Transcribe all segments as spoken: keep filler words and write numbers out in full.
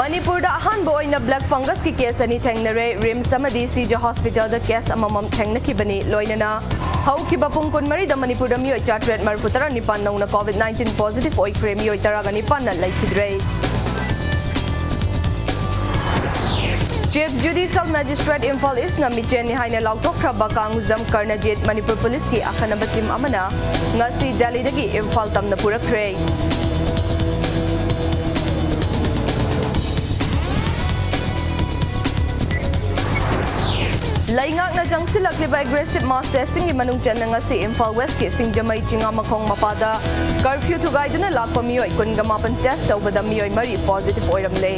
ꯃꯅꯤꯄꯨꯔꯗ ꯑꯍꯥꯟꯕ ꯑꯣꯏꯅ black fungusꯀꯤ case ꯑꯅꯤ ꯊꯦꯡꯅꯔꯦ꯫ RIMS ꯑꯃꯗꯤ CJ hospitalꯗ case ꯑꯃꯃꯝ ꯊꯦꯡꯅꯈꯤꯕꯅꯤ꯫ ꯂꯣꯏꯅꯅ ꯍꯧꯈꯤꯕ ꯄꯨꯡ ꯀꯨꯟꯃꯔꯤꯗ ꯃꯅꯤꯄꯨꯔꯗ ꯃꯤꯑꯣꯏ ꯆꯥꯇ꯭ꯔꯦꯠ ꯃꯔꯤꯐꯨ ꯇꯔꯥꯅꯤꯄꯥꯟ ꯅꯧꯅ COVID nineteen positive ꯑꯣꯏꯈ꯭ꯔꯦ꯫ ꯃꯤꯑꯣꯏ ꯇꯔꯥꯒ ꯅꯤꯄꯥꯟꯅ ꯂꯩꯈꯤꯗ꯭ꯔꯦ꯫ Chief Judicial Magistrate ꯏꯝꯐꯥꯜ ꯏꯁꯅ ꯃꯤꯆꯦꯟꯅꯤ ꯍꯥꯏꯅ ꯂꯥꯎꯊꯣꯛꯈ꯭ꯔꯕ ꯀꯥꯡꯖꯝ ꯀꯔꯅꯖꯤꯠ ꯃꯅꯤꯄꯨꯔ ꯄꯨꯂꯤꯁꯀꯤ ꯑꯈꯟꯅꯕ team ꯑꯃꯅ ꯉꯁꯤ ꯗꯦꯜꯂꯤꯗꯒꯤ ꯏꯝꯐꯥꯜ ꯇꯝꯅ ꯄꯨꯔꯛꯈ꯭ꯔꯦ꯫ ꯂꯩꯉꯥꯛꯅ ꯆꯪꯁꯤꯜꯂꯛꯂꯤꯕ aggressive mass testingꯒꯤ ꯃꯅꯨꯡ ꯆꯟꯅ ꯉꯁꯤ ꯏꯝꯐꯥꯜ ꯋꯦꯁꯀꯤ ꯁꯤꯡꯖꯃꯩ ꯆꯤꯉꯥꯃꯈꯣꯡ ꯃꯄꯥꯗ curfew ꯊꯨꯒꯥꯏꯗꯨꯅ ꯂꯥꯛꯄ ꯃꯤꯑꯣꯏ ꯀꯨꯟꯒ ꯃꯥꯄꯟ test ꯇꯧꯕꯗ ꯃꯤꯑꯣꯏ ꯃꯔꯤ positive ꯑꯣꯏꯔꯝꯂꯦ꯫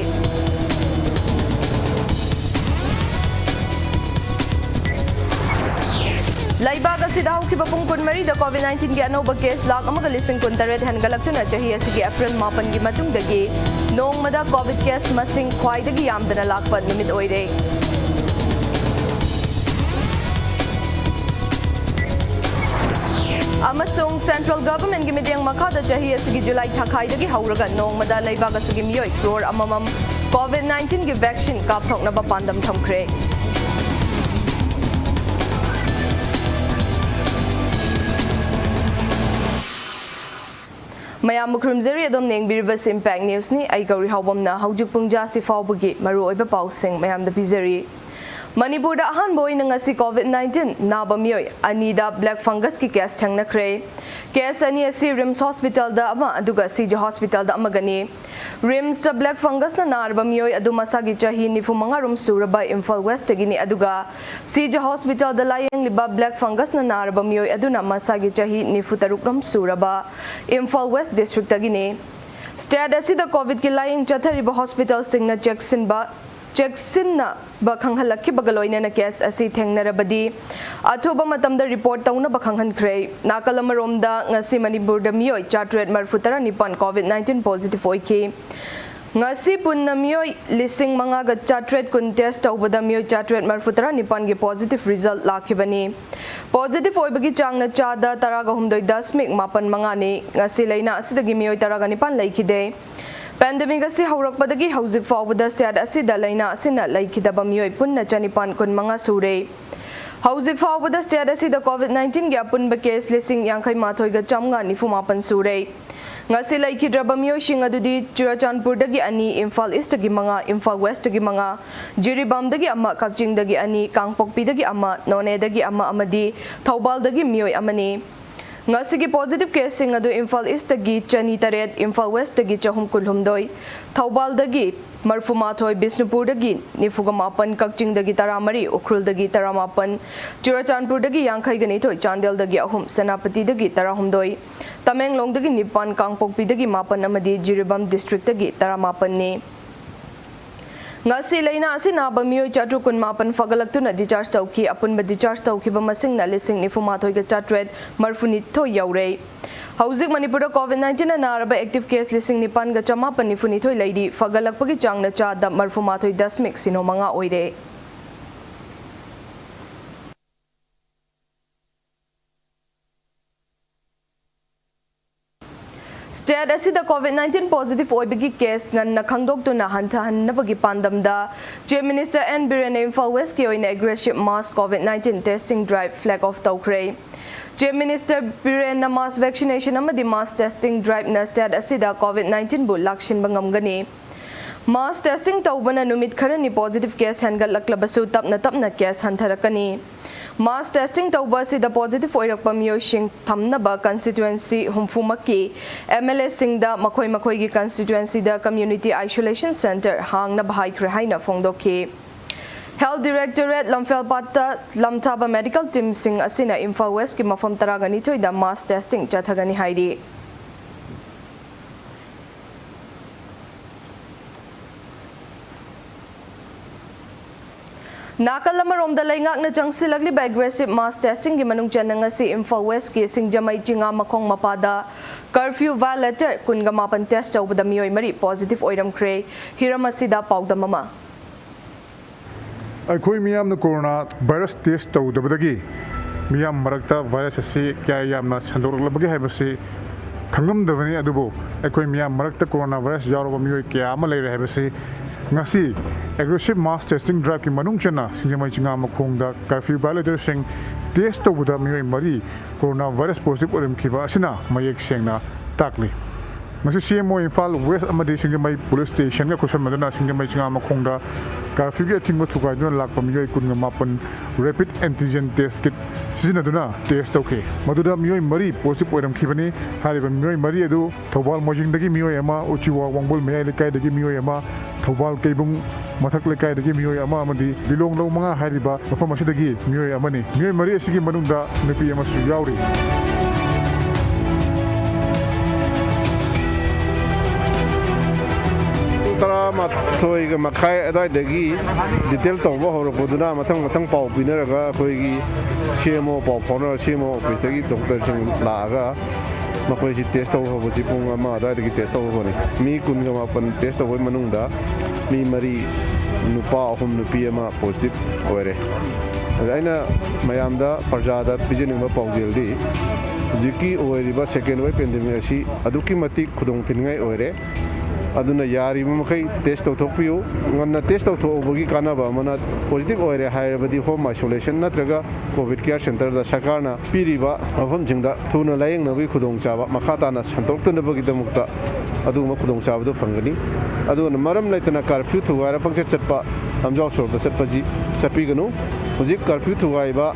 ꯂꯩꯕꯥꯛ ꯑꯁꯤꯗ ꯍꯧꯈꯤꯕ ꯄꯨꯡ ꯀꯨꯟꯃꯔꯤꯗ COVID nineteenꯒꯤ ꯑꯅꯧꯕ case ꯂꯥꯈ ꯑꯃꯒ ꯂꯤꯁꯤꯡ ꯀꯨꯟꯇꯔꯦꯠ ꯍꯦꯟꯒꯠꯂꯛꯇꯨꯅ ꯆꯍꯤ ꯑꯁꯤꯒꯤ April ꯃꯥꯄꯟꯒꯤ ꯃꯇꯨꯡꯗꯒꯤ ꯅꯣꯡꯃꯗ COVID case ꯃꯁꯤꯡ ꯈ꯭ꯋꯥꯏꯗꯒꯤ ꯌꯥꯝꯗꯅ ꯂꯥꯛꯄ ꯅꯨꯃꯤꯠ ꯑꯣꯏꯔꯦ꯫ ꯑꯃꯁꯨꯡ central governmentꯀꯤ ꯃꯤꯠꯌꯦꯡ ꯃꯈꯥꯗ ꯆꯍꯤ ꯑꯁꯤꯒꯤ July ꯊꯥꯈꯥꯏꯗꯒꯤ ꯍꯧꯔꯒ ꯅꯣꯡꯃꯗ ꯂꯩꯕꯥꯛ ꯑꯁꯤꯒꯤ ꯃꯤꯑꯣꯏ crore ꯑꯃꯃꯝ COVID nineteenꯒꯤ vaccine ꯀꯥꯞꯊꯣꯛꯅꯕ ꯄꯥꯟꯗꯝ ꯊꯝꯈ꯭ꯔꯦ꯫ ꯃꯌꯥꯝꯕꯨ ꯈꯨꯔꯨꯝꯖꯔꯤ꯫ ꯑꯗꯣꯝꯅ ꯌꯦꯡꯕꯤꯔꯤꯕꯁꯤ Impact Newsꯅꯤ꯫ ꯑꯩ ꯒꯧꯔꯤ ꯍꯥꯎꯕꯝꯅ ꯍꯧꯖꯤꯛ ꯄꯨꯡ ꯖꯥꯁꯤ ꯐꯥꯎꯕꯒꯤ ꯃꯔꯨꯑꯣꯏꯕ ꯄꯥꯎꯁꯤꯡ ꯃꯌꯥꯝꯗ ꯄꯤꯖꯔꯤ꯫ ꯃꯅꯤꯄꯨꯔꯗ ꯑꯍꯥꯟꯕ ꯑꯣꯏꯅ ꯉꯁꯤ COVID nineteen ꯅꯥꯕ ꯃꯤꯑꯣꯏ ꯑꯅꯤꯗ black fungusꯀꯤ case ꯊꯦꯡꯅꯈ꯭ꯔꯦ꯫ Case ꯑꯅꯤ ꯑꯁꯤ RIMS hospitalꯗ ꯑꯃ ꯑꯗꯨꯒ CJ hospitalꯗ ꯑꯃꯒꯅꯤ꯫ RIMSꯇ black fungusꯅ ꯅꯥꯔꯕ ꯃꯤꯑꯣꯏ ꯑꯗꯨ ꯃꯁꯥꯒꯤ ꯆꯍꯤ ꯅꯤꯐꯨ ꯃꯉꯥ ꯔꯣꯝ ꯁꯨꯔꯕ ꯏꯝꯐꯥꯜ ꯋꯦꯁꯇꯒꯤꯅꯤ, ꯑꯗꯨꯒ CJ hospitalꯗ ꯂꯥꯌꯦꯡꯂꯤꯕ black fungusꯅ ꯅꯥꯔꯕ ꯃꯤꯑꯣꯏ ꯑꯗꯨꯅ ꯃꯁꯥꯒꯤ ꯆꯍꯤ ꯅꯤꯐꯨ ꯇꯔꯨꯛ ꯔꯣꯝ ꯁꯨꯔꯕ ꯏꯝꯐꯥꯜ ꯋꯦꯁ districtꯇꯒꯤꯅꯤ꯫ State ꯑꯁꯤꯗ COVIDꯀꯤ ꯂꯥꯌꯦꯡ ꯆꯠꯊꯔꯤꯕ hospitalꯁꯤꯡꯅ ꯆꯦꯛꯁꯤꯟꯕ, ꯆꯦꯛꯁꯤꯟꯅꯕ ꯈꯪꯍꯜꯂꯛꯈꯤꯕꯒ ꯂꯣꯏꯅꯅ case ꯑꯁꯤ ꯊꯦꯡꯅꯔꯕꯗꯤ ꯑꯊꯨꯕ ꯃꯇꯝꯗ report ꯇꯧꯅꯕ ꯈꯪꯍꯟꯈ꯭ꯔꯦ꯫ ꯅꯥꯀꯜ ꯑꯃꯔꯣꯝꯗ, ꯉꯁꯤ ꯃꯅꯤꯄꯨꯔꯗ ꯃꯤꯑꯣꯏ ꯆꯥꯇ꯭ꯔꯦꯠ ꯃꯔꯤꯐꯨ ꯇꯔꯥꯅꯤꯄꯥꯟ COVID nineteen positive ꯑꯣꯏꯈꯤ꯫ ꯉꯁꯤ ꯄꯨꯟꯅ ꯃꯤꯑꯣꯏ ꯂꯤꯁꯤꯡ ꯃꯉꯥꯒ ꯆꯥꯇ꯭ꯔꯦꯠ ꯀꯨꯟ test ꯇꯧꯕꯗ ꯃꯤꯑꯣꯏ ꯆꯥꯇ꯭ꯔꯦꯠ ꯃꯔꯤꯐꯨ ꯇꯔꯥꯅꯤꯄꯥꯟꯒꯤ positive result ꯂꯥꯛꯈꯤꯕꯅꯤ꯫ Positive ꯑꯣꯏꯕꯒꯤ ꯆꯥꯡꯅ ꯆꯥꯗ ꯇꯔꯥꯒ ꯍꯨꯝꯗꯣꯏ ꯗꯁꯃꯤꯛ ꯃꯥꯄꯟ ꯃꯉꯥꯅꯤ꯫ ꯉꯁꯤ ꯂꯩꯅꯥ ꯑꯁꯤꯗꯒꯤ ꯃꯤꯑꯣꯏ ꯇꯔꯥꯒ ꯅꯤꯄꯥꯟ ꯂꯩꯈꯤꯗꯦ꯫ Pandemic ꯑꯁꯤ ꯍꯧꯔꯛꯄꯗꯒꯤ ꯍꯧꯖꯤꯛ ꯐꯥꯎꯕꯗ state ꯑꯁꯤꯗ ꯂꯩꯅꯥ ꯑꯁꯤꯅ ꯂꯩꯈꯤꯗꯕ ꯃꯤꯑꯣꯏ ꯄꯨꯟꯅ ꯆꯅꯤꯄꯥꯟ ꯀꯨꯟꯃꯉꯥ ꯁꯨꯔꯦ꯫ ꯍꯧꯖꯤꯛ ꯐꯥꯎꯕꯗ state ꯑꯁꯤꯗ COVID nineteenꯒꯤ ꯑꯄꯨꯟꯕ case ꯂꯤꯁꯤꯡ ꯌꯥꯡꯈꯩ ꯃꯥꯊꯣꯏꯒ ꯆꯥꯝꯃꯉꯥ ꯅꯤꯐꯨ ꯃꯥꯄꯟ ꯁꯨꯔꯦ꯫ ꯉꯁꯤ ꯂꯩꯈꯤꯗ꯭ꯔꯕ ꯃꯤꯑꯣꯏꯁꯤꯡ ꯑꯗꯨꯗꯤ ꯆꯨꯔꯥꯆꯥꯟꯄꯨꯔꯗꯒꯤ ꯑꯅꯤ, ꯏꯝꯐꯥꯜ Eastꯇꯒꯤ ꯃꯉꯥ, ꯏꯝꯐꯥꯜ Westꯇꯒꯤ ꯃꯉꯥ, ꯖꯤꯔꯤꯕꯥꯝꯗꯒꯤ ꯑꯃ, ꯀꯛꯆꯤꯡꯗꯒꯤ ꯑꯅꯤ, ꯀꯥꯡꯄꯣꯛꯄꯤꯗꯒꯤ ꯑꯃ, ꯅꯣꯅꯦꯗꯒꯤ ꯑꯃ ꯑꯃꯗꯤ ꯊꯧꯕꯥꯜꯗꯒꯤ ꯃꯤꯑꯣꯏ ꯑꯃꯅꯤ꯫ ꯉꯁꯤꯒꯤ positive caseꯁꯤꯡ ꯑꯗꯨ ꯏꯝꯐꯥꯜ Eastꯇꯒꯤ ꯆꯅꯤ ꯇꯔꯦꯠ, ꯏꯝꯐꯥꯜ Westꯇꯒꯤ ꯆꯍꯨꯝ ꯀꯨꯟꯍꯨꯝꯗꯣꯏ, ꯊꯧꯕꯥꯜꯗꯒꯤ ꯃꯔꯤꯐꯨ ꯃꯥꯊꯣꯏ, ꯕꯤꯁꯅꯨꯄꯨꯔꯗꯒꯤ ꯅꯤꯐꯨꯒ ꯃꯥꯄꯟ, ꯀꯛꯆꯤꯡꯗꯒꯤ ꯇꯔꯥꯃꯔꯤ, ꯎꯈ꯭ꯔꯨꯜꯗꯒꯤ ꯇꯔꯥꯃꯥꯄꯟ, ꯆꯨꯔꯥꯆꯥꯟꯄꯨꯔꯗꯒꯤ ꯌꯥꯡꯈꯩꯒ ꯅꯤꯊꯣꯏ, ꯆꯥꯟꯗꯦꯜꯗꯒꯤ ꯑꯍꯨꯝ, ꯁꯦꯅꯥꯄꯇꯤꯗꯒꯤ ꯇꯔꯥꯍꯨꯝꯗꯣꯏ, ꯇꯃꯦꯡꯂꯣꯡꯗꯒꯤ ꯅꯤꯄꯥꯟ, ꯀꯥꯡꯄꯣꯛꯄꯤꯗꯒꯤ ꯃꯥꯄꯟ ꯑꯃꯗꯤ ꯖꯤꯔꯤꯕꯥꯝ districtꯇꯒꯤ ꯇꯔꯥꯃꯥꯄꯟꯅꯤ꯫ ꯉꯁꯤ ꯂꯩꯅꯥ ꯑꯁꯤ ꯅꯥꯕ ꯃꯤꯑꯣꯏ ꯆꯥꯇ꯭ꯔꯨꯛ ꯀꯨꯟꯃꯥꯄꯟ ꯐꯒꯠꯂꯛꯇꯨꯅ discharge ꯇꯧꯈꯤ꯫ ꯑꯄꯨꯟꯕ discharge ꯇꯧꯈꯤꯕ ꯃꯁꯤꯡꯅ ꯂꯤꯁꯤꯡ ꯅꯤꯐꯨ ꯃꯥꯊꯣꯏꯒ ꯆꯥꯇ꯭ꯔꯦꯠ ꯃꯔꯤꯐꯨꯅꯤꯊꯣꯏ ꯌꯧꯔꯦ꯫ ꯍꯧꯖꯤꯛ ꯃꯅꯤꯄꯨꯔꯗ COVID nineteenꯅ ꯅꯥꯔꯕ active case ꯂꯤꯁꯤꯡ ꯅꯤꯄꯥꯟꯒ ꯆꯃꯥꯄꯟ ꯅꯤꯐꯨꯅꯤꯊꯣꯏ ꯂꯩꯔꯤ꯫ ꯐꯒꯠꯂꯛꯄꯒꯤ ꯆꯥꯡꯅ ꯆꯥꯗ ꯃꯔꯤꯐꯨ ꯃꯥꯊꯣꯏ ꯗꯁꯃꯤꯛ ꯁꯤꯅꯣ ꯃꯉꯥ ꯑꯣꯏꯔꯦ꯫ State ꯑꯁꯤꯗ COVID nineteen positive ꯑꯣꯏꯕꯒꯤ case ꯉꯟꯅ ꯈꯪꯗꯣꯛꯇꯨꯅ ꯍꯟꯊꯍꯟꯅꯕꯒꯤ ꯄꯥꯟꯗꯝꯗ Chief Minister N ꯕꯤꯔꯦꯟꯅ ꯏꯝꯐꯥꯜ Westꯀꯤ ꯑꯣꯏꯅ aggressive mass COVID nineteen testing drive flag off ꯇꯧꯈ꯭ꯔꯦ꯫ Chief Minister ꯕꯤꯔꯦꯟꯅ mass vaccination ꯑꯃꯗꯤ mass testing driveꯅ state ꯑꯁꯤꯗ COVID nineteenꯕꯨ ꯂꯥꯛꯁꯤꯟꯕ ꯉꯝꯒꯅꯤ꯫ Mass testing ꯇꯧꯕꯅ ꯅꯨꯃꯤꯠ ꯈꯔꯅꯤ positive case ꯍꯦꯟꯒꯠꯂꯛꯂꯕꯁꯨ ꯇꯞꯅ ꯇꯞꯅ case ꯍꯟꯊꯔꯛꯀꯅꯤ꯫ Mass testing ꯇꯧꯕ ꯑꯁꯤꯗ positive ꯑꯣꯏꯔꯛꯄ ꯃꯤꯑꯣꯏꯁꯤꯡ ꯊꯝꯅꯕ constituency ꯍꯨꯝꯐꯨꯃꯛꯀꯤ MLAꯁꯤꯡꯗ ꯃꯈꯣꯏ ꯃꯈꯣꯏꯒꯤ constituencyꯗ community isolation centre ꯍꯥꯡꯅꯕ ꯍꯥꯏꯈ꯭ꯔꯦ ꯍꯥꯏꯅ ꯐꯣꯡꯗꯣꯛꯈꯤ꯫ Health Directorate ꯂꯝꯐꯦꯜꯄꯥꯠꯇ ꯂꯝꯊꯥꯕ medical teamꯁꯤꯡ ꯑꯁꯤꯅ ꯏꯝꯐꯥꯜ Westꯀꯤ ꯃꯐꯝ ꯇꯔꯥꯒ ꯅꯤꯊꯣꯏꯗ mass testing ꯆꯠꯊꯒꯅꯤ ꯍꯥꯏꯔꯤ꯫ ꯅꯥꯀꯜ ꯑꯃꯔꯣꯝꯗ ꯂꯩꯉꯥꯛꯅ ꯆꯪꯁꯤꯜꯂꯛꯂꯤꯕ aggressive mass testingꯒꯤ ꯃꯅꯨꯡ ꯆꯟꯅ ꯉꯁꯤ ꯏꯝꯐꯥꯜ Westꯀꯤ ꯁꯤꯡꯖꯃꯩ ꯆꯤꯉꯥ ꯃꯈꯣꯡ ꯃꯄꯥꯗ Curfew violator ꯀꯨꯟꯒ ꯃꯥꯄꯟ test ꯇꯧꯕꯗ ꯃꯤꯑꯣꯏ ꯃꯔꯤ positive ꯑꯣꯏꯔꯝꯈ꯭ꯔꯦ꯫ ꯍꯤꯔꯝ ꯑꯁꯤꯗ ꯄꯥꯎꯗꯝ ꯑꯃ꯫ ꯑꯩꯈꯣꯏ ꯃꯤꯌꯥꯝꯅ corona virus test ꯇꯧꯗꯕꯗꯒꯤ ꯃꯤꯌꯥꯝ ꯃꯔꯛꯇ virus ꯑꯁꯤ ꯀꯌꯥ ꯌꯥꯝꯅ ꯁꯟꯗꯣꯛꯂꯛꯂꯕꯒꯦ ꯍꯥꯏꯕꯁꯤ ꯈꯪꯂꯝꯗꯕꯅꯤ꯫ ꯑꯗꯨꯕꯨ ꯑꯩꯈꯣꯏ ꯃꯤꯌꯥꯝ ꯃꯔꯛꯇ corona virus ꯌꯥꯎꯔꯕ ꯃꯤꯑꯣꯏ ꯀꯌꯥ ꯑꯃ ꯂꯩꯔꯦ ꯍꯥꯏꯕꯁꯤ ꯉꯁꯤ aggressive mass testing driveꯀꯤ ꯃꯅꯨꯡ ꯆꯟꯅ ꯁꯤꯡꯖꯃꯩ ꯆꯤꯉꯥꯃꯈꯣꯡꯗ curfew violatorꯁꯤꯡ test ꯇꯧꯕꯗ ꯃꯤꯑꯣꯏ ꯃꯔꯤ corona virus positive ꯑꯣꯏꯔꯝꯈꯤꯕ ꯑꯁꯤꯅ ꯃꯌꯦꯛ ꯁꯦꯡꯅ ꯇꯥꯛꯂꯤ꯫ ꯃꯁꯤ CMO ꯏꯝꯐꯥꯜ West ꯑꯃꯗꯤ ꯁꯤꯡꯖꯃꯩ police stationꯒ ꯈꯨꯠꯁꯝꯅꯗꯨꯅ ꯁꯤꯡꯖꯃꯩ ꯆꯤꯉꯥꯃꯈꯣꯡꯗ curfewꯒꯤ ꯑꯊꯤꯡꯕ ꯊꯨꯒꯥꯏꯗꯨꯅ ꯂꯥꯛꯄ ꯃꯤꯑꯣꯏ ꯀꯨꯟꯒ ꯃꯥꯄꯟ rapid antigen test kit ꯁꯤꯖꯤꯟꯅꯗꯨꯅ test ꯇꯧꯈꯤ꯫ ꯃꯗꯨꯗ ꯃꯤꯑꯣꯏ ꯃꯔꯤ positive ꯑꯣꯏꯔꯝꯈꯤꯕꯅꯤ꯫ ꯍꯥꯏꯔꯤꯕ ꯃꯤꯑꯣꯏ ꯃꯔꯤ ꯑꯗꯨ ꯊꯧꯕꯥꯜ ꯃꯣꯏꯖꯤꯡꯗꯒꯤ ꯃꯤꯑꯣꯏ ꯑꯃ, ꯎꯆꯤꯋꯥ ꯋꯥꯡꯕꯣꯜ ꯃꯌꯥꯏ ꯂꯩꯀꯥꯏꯗꯒꯤ ꯃꯤꯑꯣꯏ ꯑꯃ, ꯊꯧꯕꯥꯜ ꯀꯩꯕꯨꯡ ꯃꯊꯛ ꯂꯩꯀꯥꯏꯗꯒꯤ ꯃꯤꯑꯣꯏ ꯑꯃ ꯑꯃꯗꯤ ꯂꯤꯂꯣꯡ ꯂꯧ ꯃꯉꯥ ꯍꯥꯏꯔꯤꯕ ꯃꯐꯝ ꯑꯁꯤꯗꯒꯤ ꯃꯤꯑꯣꯏ ꯑꯃꯅꯤ꯫ ꯃꯤꯑꯣꯏ ꯃꯔꯤ ꯑꯁꯤꯒꯤ ꯃꯅꯨꯡꯗ ꯅꯨꯄꯤ ꯑꯃꯁꯨ ꯌꯥꯎꯔꯤ꯫ ꯄꯨꯡ ꯇꯔꯥꯃꯥꯊꯣꯏꯒ ꯃꯈꯥꯏ ꯑꯗꯨꯋꯥꯏꯗꯒꯤ detail ꯇꯧꯕ ꯍꯧꯔꯛꯄꯗꯨꯅ ꯃꯊꯪ ꯃꯊꯪ ꯄꯥꯎ ꯄꯤꯅꯔꯒ ꯑꯩꯈꯣꯏꯒꯤ CMO ꯄꯥꯎ ꯐꯥꯎꯅꯔ CMO officeꯇꯒꯤ doctorꯁꯤꯡ ꯂꯥꯛꯑꯒ ꯃꯈꯣꯏꯁꯤ test ꯇꯧꯕ ꯍꯧꯕꯁꯤ ꯄꯨꯡ ꯑꯃ ꯑꯗꯨꯋꯥꯏꯗꯒꯤ test ꯇꯧꯕ ꯍꯧꯔꯅꯤ꯫ ꯃꯤ ꯀꯨꯟꯒ ꯃꯥꯄꯟ test ꯇꯧꯕꯒꯤ ꯃꯅꯨꯡꯗ ꯃꯤ ꯃꯔꯤ, ꯅꯨꯄꯥ ꯑꯍꯨꯝ, ꯅꯨꯄꯤ ꯑꯃ positive ꯑꯣꯏꯔꯦ꯫ ꯑꯗ ꯑꯩꯅ ꯃꯌꯥꯝꯗ, ꯄ꯭ꯔꯖꯥꯗ ꯄꯤꯖꯅꯤꯡꯕ ꯄꯥꯎꯖꯦꯜꯗꯤ, ꯍꯧꯖꯤꯛꯀꯤ ꯑꯣꯏꯔꯤꯕ second wave pandemic ꯑꯁꯤ ꯑꯗꯨꯛꯀꯤ ꯃꯇꯤꯛ ꯈꯨꯗꯣꯡ ꯊꯤꯅꯤꯡꯉꯥꯏ ꯑꯣꯏꯔꯦ꯫ ꯑꯗꯨꯅ ꯌꯥꯔꯤꯕ ꯃꯈꯩ test ꯇꯧꯊꯣꯛꯄꯤꯌꯨ꯫ ꯉꯟꯅ test ꯇꯧꯊꯣꯛꯍꯧꯕꯒꯤ ꯀꯥꯟꯅꯕ ꯑꯃꯅ, positive ꯑꯣꯏꯔꯦ ꯍꯥꯏꯔꯕꯗꯤ home isolation ꯅꯠꯇ꯭ꯔꯒ COVID care centreꯗ ꯁꯔꯀꯥꯔꯅ ꯄꯤꯔꯤꯕ ꯃꯐꯝꯁꯤꯡꯗ ꯊꯨꯅ ꯂꯥꯌꯦꯡꯅꯕꯒꯤ ꯈꯨꯗꯣꯡꯆꯥꯕ ꯃꯈꯥ ꯇꯥꯅ ꯁꯟꯗꯣꯛꯇꯅꯕꯒꯤꯗꯃꯛꯇ ꯑꯗꯨꯒꯨꯝꯕ ꯈꯨꯗꯣꯡꯆꯥꯕꯗꯨ ꯐꯪꯒꯅꯤ꯫ ꯑꯗꯨꯅ ꯃꯔꯝ ꯂꯩꯇꯅ curfew ꯊꯨꯒꯥꯏꯔ ꯄꯪꯆꯠ ꯆꯠꯄ, ꯂꯝꯖꯥꯎ ꯁꯣꯔꯣꯛꯇ ꯆꯠꯄꯁꯤ ꯆꯠꯄꯤꯒꯅꯨ꯫ ꯍꯧꯖꯤꯛ curfew ꯊꯨꯒꯥꯏꯕ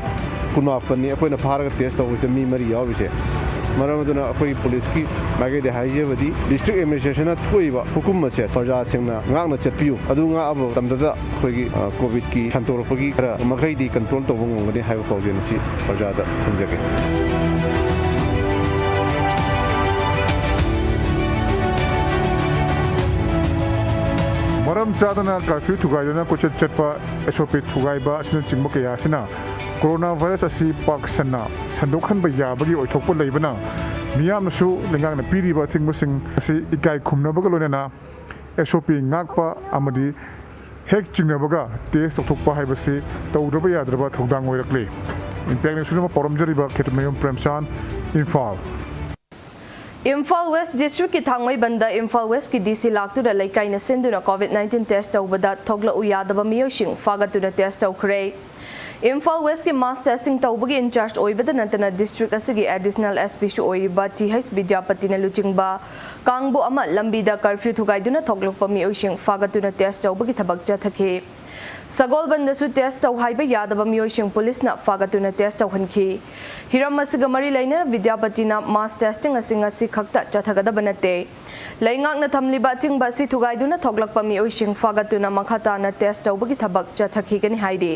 ꯀꯨꯟꯃꯥꯄꯟꯅꯤ ꯑꯩꯈꯣꯏꯅ ꯐꯥꯔꯒ test ꯇꯧꯕꯁꯤꯗ ꯃꯤ ꯃꯔꯤ ꯌꯥꯎꯔꯤꯁꯦ꯫ ꯃꯔꯝ ꯑꯗꯨꯅ ꯑꯩꯈꯣꯏꯒꯤ policeꯀꯤ ꯃꯥꯏꯀꯩꯗ ꯍꯥꯏꯖꯕꯗꯤ, district administrationꯅ ꯊꯣꯛꯏꯕ ꯍꯨꯀꯨꯝ ꯑꯁꯦ ꯄ꯭ꯔꯖꯥꯁꯤꯡꯅ ꯉꯥꯛꯅ ꯆꯠꯄꯤꯌꯨ꯫ ꯑꯗꯨ ꯉꯥꯛꯑꯕ ꯃꯇꯝꯗꯗ ꯑꯩꯈꯣꯏꯒꯤ, ꯑ, COVIDꯀꯤ ꯁꯟꯗꯣꯔꯛꯄꯒꯤ ꯈꯔ ꯃꯈꯩꯗꯤ control ꯇꯧꯕ ꯉꯝꯒꯅꯤ ꯍꯥꯏꯕ ꯄꯥꯎꯖꯦꯜ ꯑꯁꯤ ꯄ꯭ꯔꯖꯥꯗ ꯊꯝꯖꯒꯦ꯫ ꯃꯔꯝ ꯆꯥꯗꯅ curfew ꯊꯨꯒꯥꯏꯗꯨꯅ ꯀꯣꯏꯆꯠ ꯆꯠꯄ, SOP ꯊꯨꯒꯥꯏꯕ ꯑꯁꯤꯅꯆꯤꯡꯕ ꯀꯌꯥ ꯑꯁꯤꯅ corona virus ꯑꯁꯤ ꯄꯥꯛ ꯁꯟꯅ ꯁꯟꯗꯣꯛꯍꯟꯕ ꯌꯥꯕꯒꯤ ꯑꯣꯏꯊꯣꯛꯄ ꯂꯩꯕꯅ, ꯃꯤꯌꯥꯝꯅꯁꯨ ꯂꯩꯉꯥꯛꯅ ꯄꯤꯔꯤꯕ ꯑꯊꯤꯡꯕꯁꯤꯡ ꯑꯁꯤ ꯏꯀꯥꯏ ꯈꯨꯝꯅꯕꯒ ꯂꯣꯏꯅꯅ S O P ꯉꯥꯛꯄ ꯑꯃꯗꯤ ꯍꯦꯛ ꯆꯤꯡꯅꯕꯒ test ꯇꯧꯊꯣꯛꯄ ꯍꯥꯏꯕꯁꯤ ꯇꯧꯗꯕ ꯌꯥꯗ꯭ꯔꯕ ꯊꯧꯗꯥꯡ ꯑꯣꯏꯔꯛꯂꯤ꯫ Impact News ꯅ ꯄꯥꯎꯗꯝꯖꯔꯤꯕ ꯈꯦꯇ꯭ꯔꯤꯃꯌꯨꯝ ꯄ꯭ꯔꯦꯝꯆꯥꯟ, ꯏꯝꯐꯥꯜ꯫ ꯏꯝꯐꯥꯜ West District ꯀꯤ ꯊꯥꯡꯃꯩꯕꯟꯗ ꯏꯝꯐꯥꯜ West ꯀꯤ D C ꯂꯥꯛꯇꯨꯅ ꯂꯩꯀꯥꯏꯅ ꯁꯤꯟꯗꯨꯅ COVID nineteen test ꯇꯧꯕꯗ ꯊꯣꯛꯂꯛꯎ ꯌꯥꯗꯕ ꯃꯤꯑꯣꯏꯁꯤꯡ ꯐꯥꯒꯠꯇꯨꯅ test ꯇꯧꯈ꯭ꯔꯦ꯫ ꯏꯝꯐꯥꯜ West ꯀꯤ mass testing ꯇꯧꯕꯒꯤ in charge ꯑꯣꯏꯕꯗ ꯅꯠꯇꯅ district ꯑꯁꯤꯒꯤ additional S P ꯁꯨ ꯑꯣꯏꯔꯤꯕ T H ꯕꯤꯗ꯭ꯌꯥꯄꯇꯤꯅ ꯂꯨꯆꯤꯡꯕ ꯀꯥꯡꯕꯨ ꯑꯃ ꯂꯝꯕꯤꯗ curfew ꯊꯨꯒꯥꯏꯗꯨꯅ ꯊꯣꯛꯂꯛꯄ ꯃꯤꯑꯣꯏꯁꯤꯡ ꯐꯥꯒꯠꯇꯨꯅ test ꯇꯧꯕꯒꯤ ꯊꯕꯛ ꯆꯠꯊꯈꯤ꯫ ꯁꯒꯣꯜꯕꯟꯗꯁꯨ test ꯇꯧ ꯍꯥꯏꯕ ꯌꯥꯗꯕ ꯃꯤꯑꯣꯏꯁꯤꯡ ꯄꯨꯂꯤꯁꯅ ꯐꯥꯒꯠꯇꯨꯅ test ꯇꯧꯍꯟꯈꯤ꯫ ꯍꯤꯔꯝ ꯑꯁꯤꯒ ꯃꯔꯤ ꯂꯩꯅꯅ ꯕꯤꯗ꯭ꯌꯥꯄꯇꯤꯅ mass testing ꯑꯁꯤ ꯉꯁꯤ ꯈꯛꯇ ꯆꯠꯊꯒꯗꯕ ꯅꯠꯇꯦ꯫ ꯂꯩꯉꯥꯛꯅ ꯊꯝꯂꯤꯕ ꯑꯊꯤꯡꯕ ꯑꯁꯤ ꯊꯨꯒꯥꯏꯗꯨꯅ ꯊꯣꯛꯂꯛꯄ ꯃꯤꯑꯣꯏꯁꯤꯡ ꯐꯥꯒꯠꯇꯨꯅ ꯃꯈꯥ ꯇꯥꯅ test ꯇꯧꯕꯒꯤ ꯊꯕꯛ ꯆꯠꯊꯈꯤꯒꯅꯤ ꯍꯥꯏꯔꯤ꯫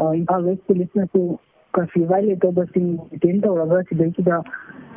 ꯑ, ꯏꯝꯐꯥꯜ West ꯄꯨꯂꯤꯁꯅꯁꯨ curfew violate ꯇꯧꯕꯁꯤꯡ detain ꯇꯧꯔꯒ ꯁꯤꯗꯩꯁꯤꯗ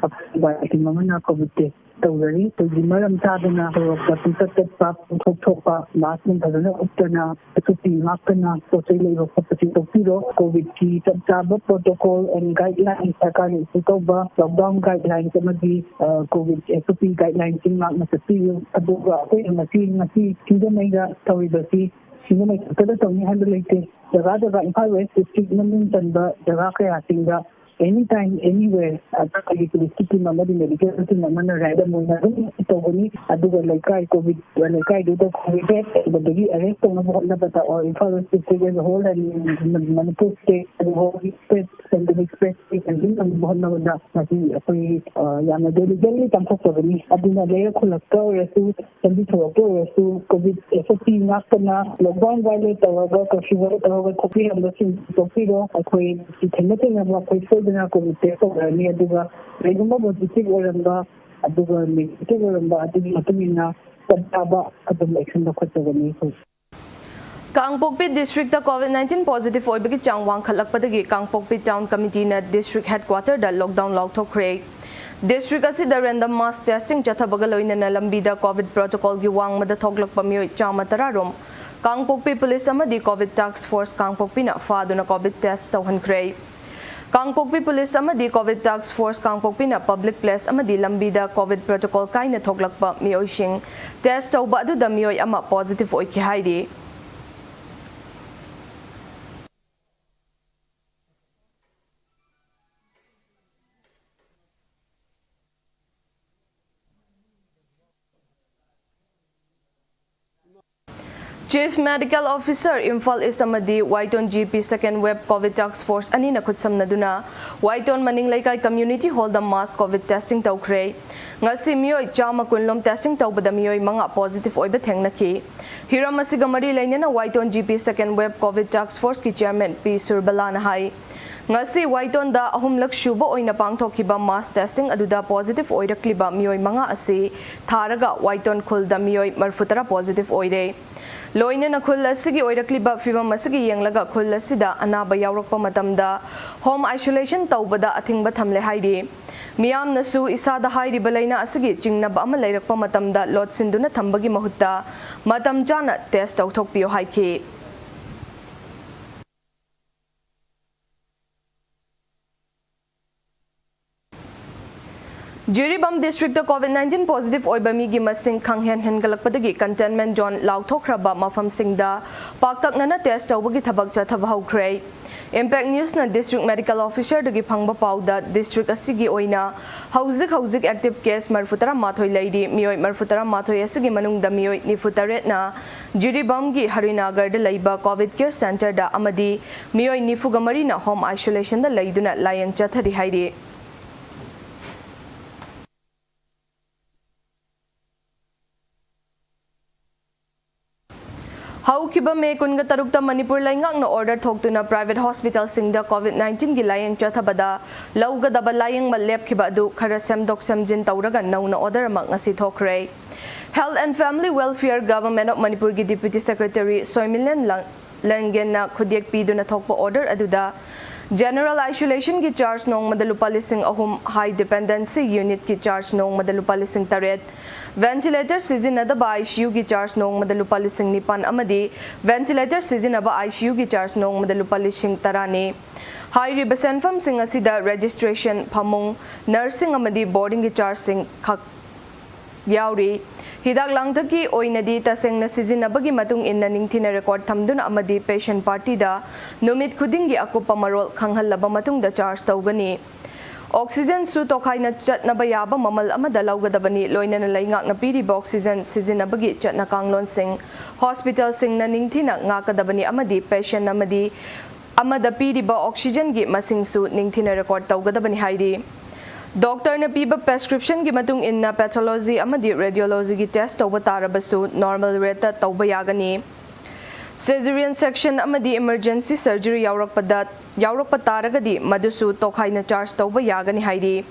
ꯑꯄꯨꯟꯕ team ꯑꯃꯅ COVID test ꯇꯧꯖꯔꯤ꯫ ꯑꯩꯈꯣꯏꯒꯤ ꯃꯔꯝ ꯆꯥꯗꯅ ꯁꯣꯔꯣꯛꯇ ꯄꯨꯡꯆꯠ ꯆꯠꯄ, ꯄꯨꯡꯊꯣꯛ ꯊꯣꯛꯄ, mask ꯅꯨꯡ ꯐꯖꯅ ꯎꯞꯇꯅ, ꯑꯁꯨꯛꯇꯤ ꯉꯥꯛꯇꯅ ꯄꯣꯠ ꯆꯩ ꯂꯩꯕ ꯈꯣꯠꯄꯁꯤ ꯇꯣꯛꯄꯤꯔꯣ꯫ COVID ꯀꯤ ꯆꯞ ꯆꯥꯕ protocol and guidelines ꯁꯔꯀꯥꯔꯅ issue ꯇꯧꯕ lockdown guidelines ꯑꯃꯗꯤ, ꯑ, COVID S O P guidelines ꯁꯤꯡ ꯉꯥꯛꯅ ꯆꯠꯄꯤꯌꯨ꯫ ꯑꯗꯨꯒ ꯑꯩꯈꯣꯏꯅ ꯉꯁꯤ, ꯉꯁꯤ ꯁꯤꯡꯖꯃꯩꯗ ꯇꯧꯔꯤꯕꯁꯤ ꯁꯤꯡꯖꯃꯩ ꯈꯛꯇꯗ ꯇꯧꯅꯤ ꯍꯥꯏꯕ ꯂꯩꯇꯦ꯫ ꯖꯒꯥ ꯖꯒꯥ ꯏꯝꯐꯥꯜ West District ꯃꯅꯨꯡ ꯆꯟꯕ ꯖꯒꯥ ꯀꯌꯥꯁꯤꯡꯗ any time, anywhere, ꯑ, ꯑꯩꯈꯣꯏꯒꯤ ꯄꯨꯂꯤꯁꯀꯤ team ꯑꯃꯗꯤ medical team ꯑꯃꯅ raid ꯑꯃ ꯑꯣꯏꯅ ꯑꯗꯨꯝ ꯇꯧꯒꯅꯤ꯫ ꯑꯗꯨꯒ ꯂꯩꯀꯥꯏ COVID, ꯂꯩꯀꯥꯏꯗꯨꯗ COVID spread ꯇꯧꯕꯗꯒꯤ arrest ꯇꯧꯅꯕ ꯍꯣꯠꯅꯕꯗ, or Imphal West District as a whole and Manipur State as a whole spread, pandemic spread control ꯇꯧꯅꯕ ꯍꯣꯠꯅꯕꯗ ꯉꯁꯤ ꯑꯩꯈꯣꯏ, ꯑ, ꯌꯥꯝꯅ diligently ꯄꯥꯡꯊꯣꯛꯆꯕꯅꯤ꯫ ꯑꯗꯨꯅ ꯂꯩꯔꯛ ꯈꯨꯜꯂꯛꯇ ꯑꯣꯏꯔꯁꯨ, ꯂꯝꯕꯤ ꯊꯣꯡꯂꯛꯇ ꯑꯣꯏꯔꯁꯨ COVID S O P ꯉꯥꯛꯇꯅ lockdown violate ꯇꯧꯔꯒ, curfew violate ꯇꯧꯔꯒ ꯊꯣꯛꯄꯤꯔꯝꯕꯁꯤꯡ ꯊꯣꯛꯄꯤꯔꯣ꯫ ꯑꯩꯈꯣꯏ ꯊꯦꯡꯅ ꯊꯦꯡꯅꯕ ꯑꯩꯈꯣꯏ ꯁꯣꯏꯗꯅ COVID test ꯇꯧꯔꯅꯤ, ꯑꯗꯨꯒ ꯀꯔꯤꯒꯨꯝꯕ positive ꯑꯣꯏꯔꯝꯕ ꯑꯗꯨꯒ negative ꯑꯣꯏꯔꯝꯕ ꯑꯗꯨꯒꯤ ꯃꯇꯨꯡ ꯏꯟꯅ ꯆꯞ ꯆꯥꯕ ꯑꯗꯨꯝ action ꯂꯧꯈꯠꯆꯒꯅꯤ ꯑꯩꯈꯣꯏ꯫ ꯀꯥꯡꯄꯣꯛꯄꯤ district ꯇ COVID nineteen positive ꯑꯣꯏꯕꯒꯤ ꯆꯥꯡ ꯋꯥꯡꯈꯠꯂꯛꯄꯗꯒꯤ ꯀꯥꯡꯄꯣꯛꯄꯤ Town Committee ꯅ district headquarter ꯗ lockdown ꯂꯥꯎꯊꯣꯛꯈ꯭ꯔꯦ꯫ District ꯑꯁꯤꯗ random mass testing ꯆꯠꯊꯕꯒ ꯂꯣꯏꯅꯅ ꯂꯝꯕꯤꯗ COVID protocolꯒꯤ ꯋꯥꯡꯃꯗ ꯊꯣꯛꯂꯛꯄ ꯃꯤꯑꯣꯏ ꯆꯥꯝꯃ ꯇꯔꯥ ꯔꯣꯝ ꯀꯥꯡꯄꯣꯛꯄꯤ ꯄꯨꯂꯤꯁ ꯑꯃꯗꯤ COVID task force ꯀꯥꯡꯄꯣꯛꯄꯤꯅ ꯐꯥꯗꯨꯅ COVID test ꯇꯧꯍꯟꯈ꯭ꯔꯦ꯫ ꯀꯥꯡꯄꯣꯛꯄꯤ ꯄꯨꯂꯤꯁ ꯑꯃꯗꯤ COVID task force ꯀꯥꯡꯄꯣꯛꯄꯤꯅ public place ꯑꯃꯗꯤ ꯂꯝꯕꯤꯗ COVID protocol ꯀꯥꯏꯅ ꯊꯣꯛꯂꯛꯄ ꯃꯤꯑꯣꯏꯁꯤꯡ test ꯇꯧꯕ ꯑꯗꯨꯗ ꯃꯤꯑꯣꯏ ꯑꯃ positive ꯑꯣꯏꯈꯤ ꯍꯥꯏꯔꯤ꯫ Chief Medical Officer, Imphal East ꯑꯃꯗꯤ ꯋꯥꯏꯇꯣꯟ G P second wave COVID task force ꯑꯅꯤꯅ ꯈꯨꯠꯁꯝꯅꯗꯨꯅ ꯋꯥꯏꯇꯣꯟ ꯃꯅꯤꯡ ꯂꯩꯀꯥꯏ community hallꯗ mass COVID testing ꯇꯧꯈ꯭ꯔꯦ꯫ ꯉꯁꯤ ꯃꯤꯑꯣꯏ ꯆꯥꯝꯃ ꯀꯨꯟ ꯂꯣꯝ testing ꯇꯧꯕꯗ ꯃꯤꯑꯣꯏ ꯃꯉꯥ positive ꯑꯣꯏꯕ ꯊꯦꯡꯅꯈꯤ꯫ ꯍꯤꯔꯝ ꯑꯁꯤꯒ ꯃꯔꯤ ꯂꯩꯅꯅ ꯋꯥꯏꯇꯣꯟ G P second wave COVID task forceꯀꯤ chairman P ꯁꯨꯔꯕꯂꯥꯅ ꯍꯥꯏ, ꯉꯁꯤ ꯋꯥꯏꯇꯣꯟꯗ ꯑꯍꯨꯝꯂꯛ ꯁꯨꯕ ꯑꯣꯏꯅ ꯄꯥꯡꯊꯣꯛꯈꯤꯕ mass testing ꯑꯗꯨꯗ positive ꯑꯣꯏꯔꯛꯂꯤꯕ ꯃꯤꯑꯣꯏ ꯃꯉꯥ ꯑꯁꯤ ꯊꯥꯔꯒ ꯋꯥꯏꯇꯣꯟ ꯈꯨꯜꯗ ꯃꯤꯑꯣꯏ ꯃꯔꯤꯐꯨꯇꯔꯥ positive ꯑꯣꯏꯔꯦ꯫ ꯂꯣꯏꯅꯅ ꯈꯨꯜ ꯑꯁꯤꯒꯤ ꯑꯣꯏꯔꯛꯂꯤꯕ ꯐꯤꯚꯝ ꯑꯁꯤꯒꯤ ꯌꯦꯡꯂꯒ ꯈꯨꯜ ꯑꯁꯤꯗ ꯑꯅꯥꯕ ꯌꯥꯎꯔꯛꯄ ꯃꯇꯝꯗ home isolation ꯇꯧꯕꯗ ꯑꯊꯤꯡꯕ ꯊꯝꯂꯦ ꯍꯥꯏꯔꯤ꯫ ꯃꯤꯌꯥꯝꯅꯁꯨ ꯏꯁꯥꯗ ꯍꯥꯏꯔꯤꯕ ꯂꯥꯏꯅꯥ ꯑꯁꯤꯒꯤ ꯆꯤꯡꯅꯕ ꯑꯃ ꯂꯩꯔꯛꯄ ꯃꯇꯝꯗ ꯂꯣꯠꯁꯤꯟꯗꯨꯅ ꯊꯝꯕꯒꯤ ꯃꯍꯨꯠꯇ ꯃꯇꯝ ꯆꯥꯅ test ꯇꯧꯊꯣꯛꯄꯤꯌꯨ ꯍꯥꯏꯈꯤ꯫ ꯖꯤꯔꯤꯕꯥꯝ districtꯇ COVID nineteen positive ꯑꯣꯏꯕ ꯃꯤꯒꯤ ꯃꯁꯤꯡ ꯈꯪꯍꯦꯟ ꯍꯦꯟꯒꯠꯂꯛꯄꯗꯒꯤ containment zone ꯂꯥꯎꯊꯣꯛꯈ꯭ꯔꯕ ꯃꯐꯝꯁꯤꯡꯗ ꯄꯥꯛꯇꯛꯅꯅ test ꯇꯧꯕꯒꯤ ꯊꯕꯛ ꯆꯠꯊꯕ ꯍꯧꯈ꯭ꯔꯦ꯫ Impact Newsꯅ district medical officerꯗꯒꯤ ꯐꯪꯕ ꯄꯥꯎꯗ district ꯑꯁꯤꯒꯤ ꯑꯣꯏꯅ ꯍꯧꯖꯤꯛ ꯍꯧꯖꯤꯛ active case ꯃꯔꯤꯐꯨꯇꯔꯥ ꯃꯥꯊꯣꯏ ꯂꯩꯔꯤ꯫ ꯃꯤꯑꯣꯏ ꯃꯔꯤꯐꯨꯇꯔꯥ ꯃꯥꯊꯣꯏ ꯑꯁꯤꯒꯤ ꯃꯅꯨꯡꯗ ꯃꯤꯑꯣꯏ ꯅꯤꯐꯨꯇꯔꯦꯠꯅ ꯖꯤꯔꯤꯕꯥꯝꯒꯤ ꯍꯔꯤꯅꯥꯒꯔꯗ ꯂꯩꯕ COVID care centreꯗ ꯑꯃꯗꯤ ꯃꯤꯑꯣꯏ ꯅꯤꯐꯨꯒ ꯃꯔꯤꯅ home isolationꯗ ꯂꯩꯗꯨꯅ ꯂꯥꯌꯦꯡ ꯆꯠꯊꯔꯤ ꯍꯥꯏꯔꯤ꯫ ꯍꯧꯈꯤꯕ ꯃꯦ ꯀꯨꯟꯒ ꯇꯔꯨꯛꯇ ꯃꯅꯤꯄꯨꯔ ꯂꯩꯉꯥꯛꯅ order ꯊꯣꯛꯇꯨꯅ private hospitalꯁꯤꯡꯗ COVID nineteenꯒꯤ ꯂꯥꯌꯦꯡ ꯆꯠꯊꯕꯗ ꯂꯧꯒꯗꯕ ꯂꯥꯌꯦꯡꯕ ꯂꯦꯞꯈꯤꯕ ꯑꯗꯨ ꯈꯔ ꯁꯦꯝꯗꯣꯛ ꯁꯦꯝꯖꯤꯟ ꯇꯧꯔꯒ ꯅꯧꯅ order ꯑꯃ ꯉꯁꯤ ꯊꯣꯛꯈ꯭ꯔꯦ꯫ Health and Family Welfare Government of Manipurꯒꯤ Deputy Secretary ꯁꯣꯏꯃꯤꯂꯦꯟ ꯂꯪ-, ꯂꯟꯒꯦꯟꯅ ꯈꯨꯠꯌꯦꯛ ꯄꯤꯗꯨꯅ ꯊꯣꯛꯄ order ꯑꯗꯨꯗ General Isolation ꯒꯤ charge ꯅꯣꯡꯃꯗ ꯂꯨꯄꯥ ꯂꯤꯁꯤꯡ ꯑꯍꯨꯝ, High Dependency Unit ꯀꯤ charge ꯅꯣꯡꯃꯗ ꯂꯨꯄꯥ ꯂꯤꯁꯤꯡ ꯇꯔꯦꯠ, ventilator ꯁꯤꯖꯤꯟꯅꯗꯕ ICU ꯒꯤ charge ꯅꯣꯡꯃꯗ ꯂꯨꯄꯥ ꯂꯤꯁꯤꯡ ꯅꯤꯄꯥꯟ ꯑꯃꯗꯤ ventilator ꯁꯤꯖꯤꯟꯅꯕ ICU ꯒꯤ charge ꯅꯣꯡꯃꯗ ꯂꯨꯄꯥ ꯂꯤꯁꯤꯡ ꯇꯔꯥꯅꯤ꯫ ꯍꯥꯏꯔꯤꯕ ꯁꯦꯟꯐꯝꯁꯤꯡ ꯑꯁꯤꯗ registration, ꯐꯃꯨꯡ, nursing ꯑꯃꯗꯤ boarding ꯒꯤ charge ꯁꯤꯡ ꯈꯛ ꯌꯥꯎꯔꯤ꯫ ꯍꯤꯗꯥꯛ ꯂꯥꯡꯊꯛꯀꯤ ꯑꯣꯏꯅꯗꯤ ꯇꯁꯦꯡꯅ ꯁꯤꯖꯤꯟꯅꯕꯒꯤ ꯃꯇꯨꯡ ꯏꯟꯅ ꯅꯤꯡꯊꯤꯅ record ꯊꯝꯗꯨꯅ ꯑꯃꯗꯤ patient party ꯗ ꯅꯨꯃꯤꯠ ꯈꯨꯗꯤꯡꯒꯤ ꯑꯀꯨꯞꯄ ꯃꯔꯣꯜ ꯈꯪꯍꯜꯂꯕ ꯃꯇꯨꯡꯗ charge ꯇꯧꯒꯅꯤ꯫ Oxygen ꯁꯨ ꯇꯣꯈꯥꯏꯅ ꯆꯠꯅꯕ ꯌꯥꯕ ꯃꯃꯜ ꯑꯃꯗ ꯂꯧꯒꯗꯕꯅꯤ, ꯂꯣꯏꯅꯅ ꯂꯩꯉꯥꯛꯅ ꯄꯤꯔꯤꯕ oxygen ꯁꯤꯖꯤꯟꯅꯕꯒꯤ ꯆꯠꯅ ꯀꯥꯡꯂꯣꯟꯁꯤꯡ, hospital ꯁꯤꯡꯅ ꯅꯤꯡꯊꯤꯅ ꯉꯥꯛꯀꯗꯕꯅꯤ ꯑꯃꯗꯤ patient ꯑꯃꯗꯤ ꯑꯃꯗ ꯄꯤꯔꯤꯕ oxygen ꯒꯤ ꯃꯁꯤꯡꯁꯨ ꯅꯤꯡꯊꯤꯅ record ꯇꯧꯒꯗꯕꯅꯤ ꯍꯥꯏꯔꯤ꯫ Doctor ꯅ ꯄꯤꯕ prescription ꯒꯤ ꯃꯇꯨꯡ ꯏꯟꯅ pathology ꯑꯃꯗꯤ radiology ꯒꯤ test ꯇꯧꯕ ꯇꯥꯔꯕꯁꯨ normal rate ꯇ ꯇꯧꯕ ꯌꯥꯒꯅꯤ꯫ Caesarean section ꯑꯃꯗꯤ emergency surgery ꯌꯥꯎꯔꯛꯄꯗ, ꯌꯥꯎꯔꯛꯄ ꯇꯥꯔꯒꯗꯤ ꯃꯗꯨꯁꯨ ꯇꯣꯈꯥꯏꯅ charge ꯇꯧꯕ ꯌꯥꯒꯅꯤ ꯍꯥꯏꯔꯤ꯫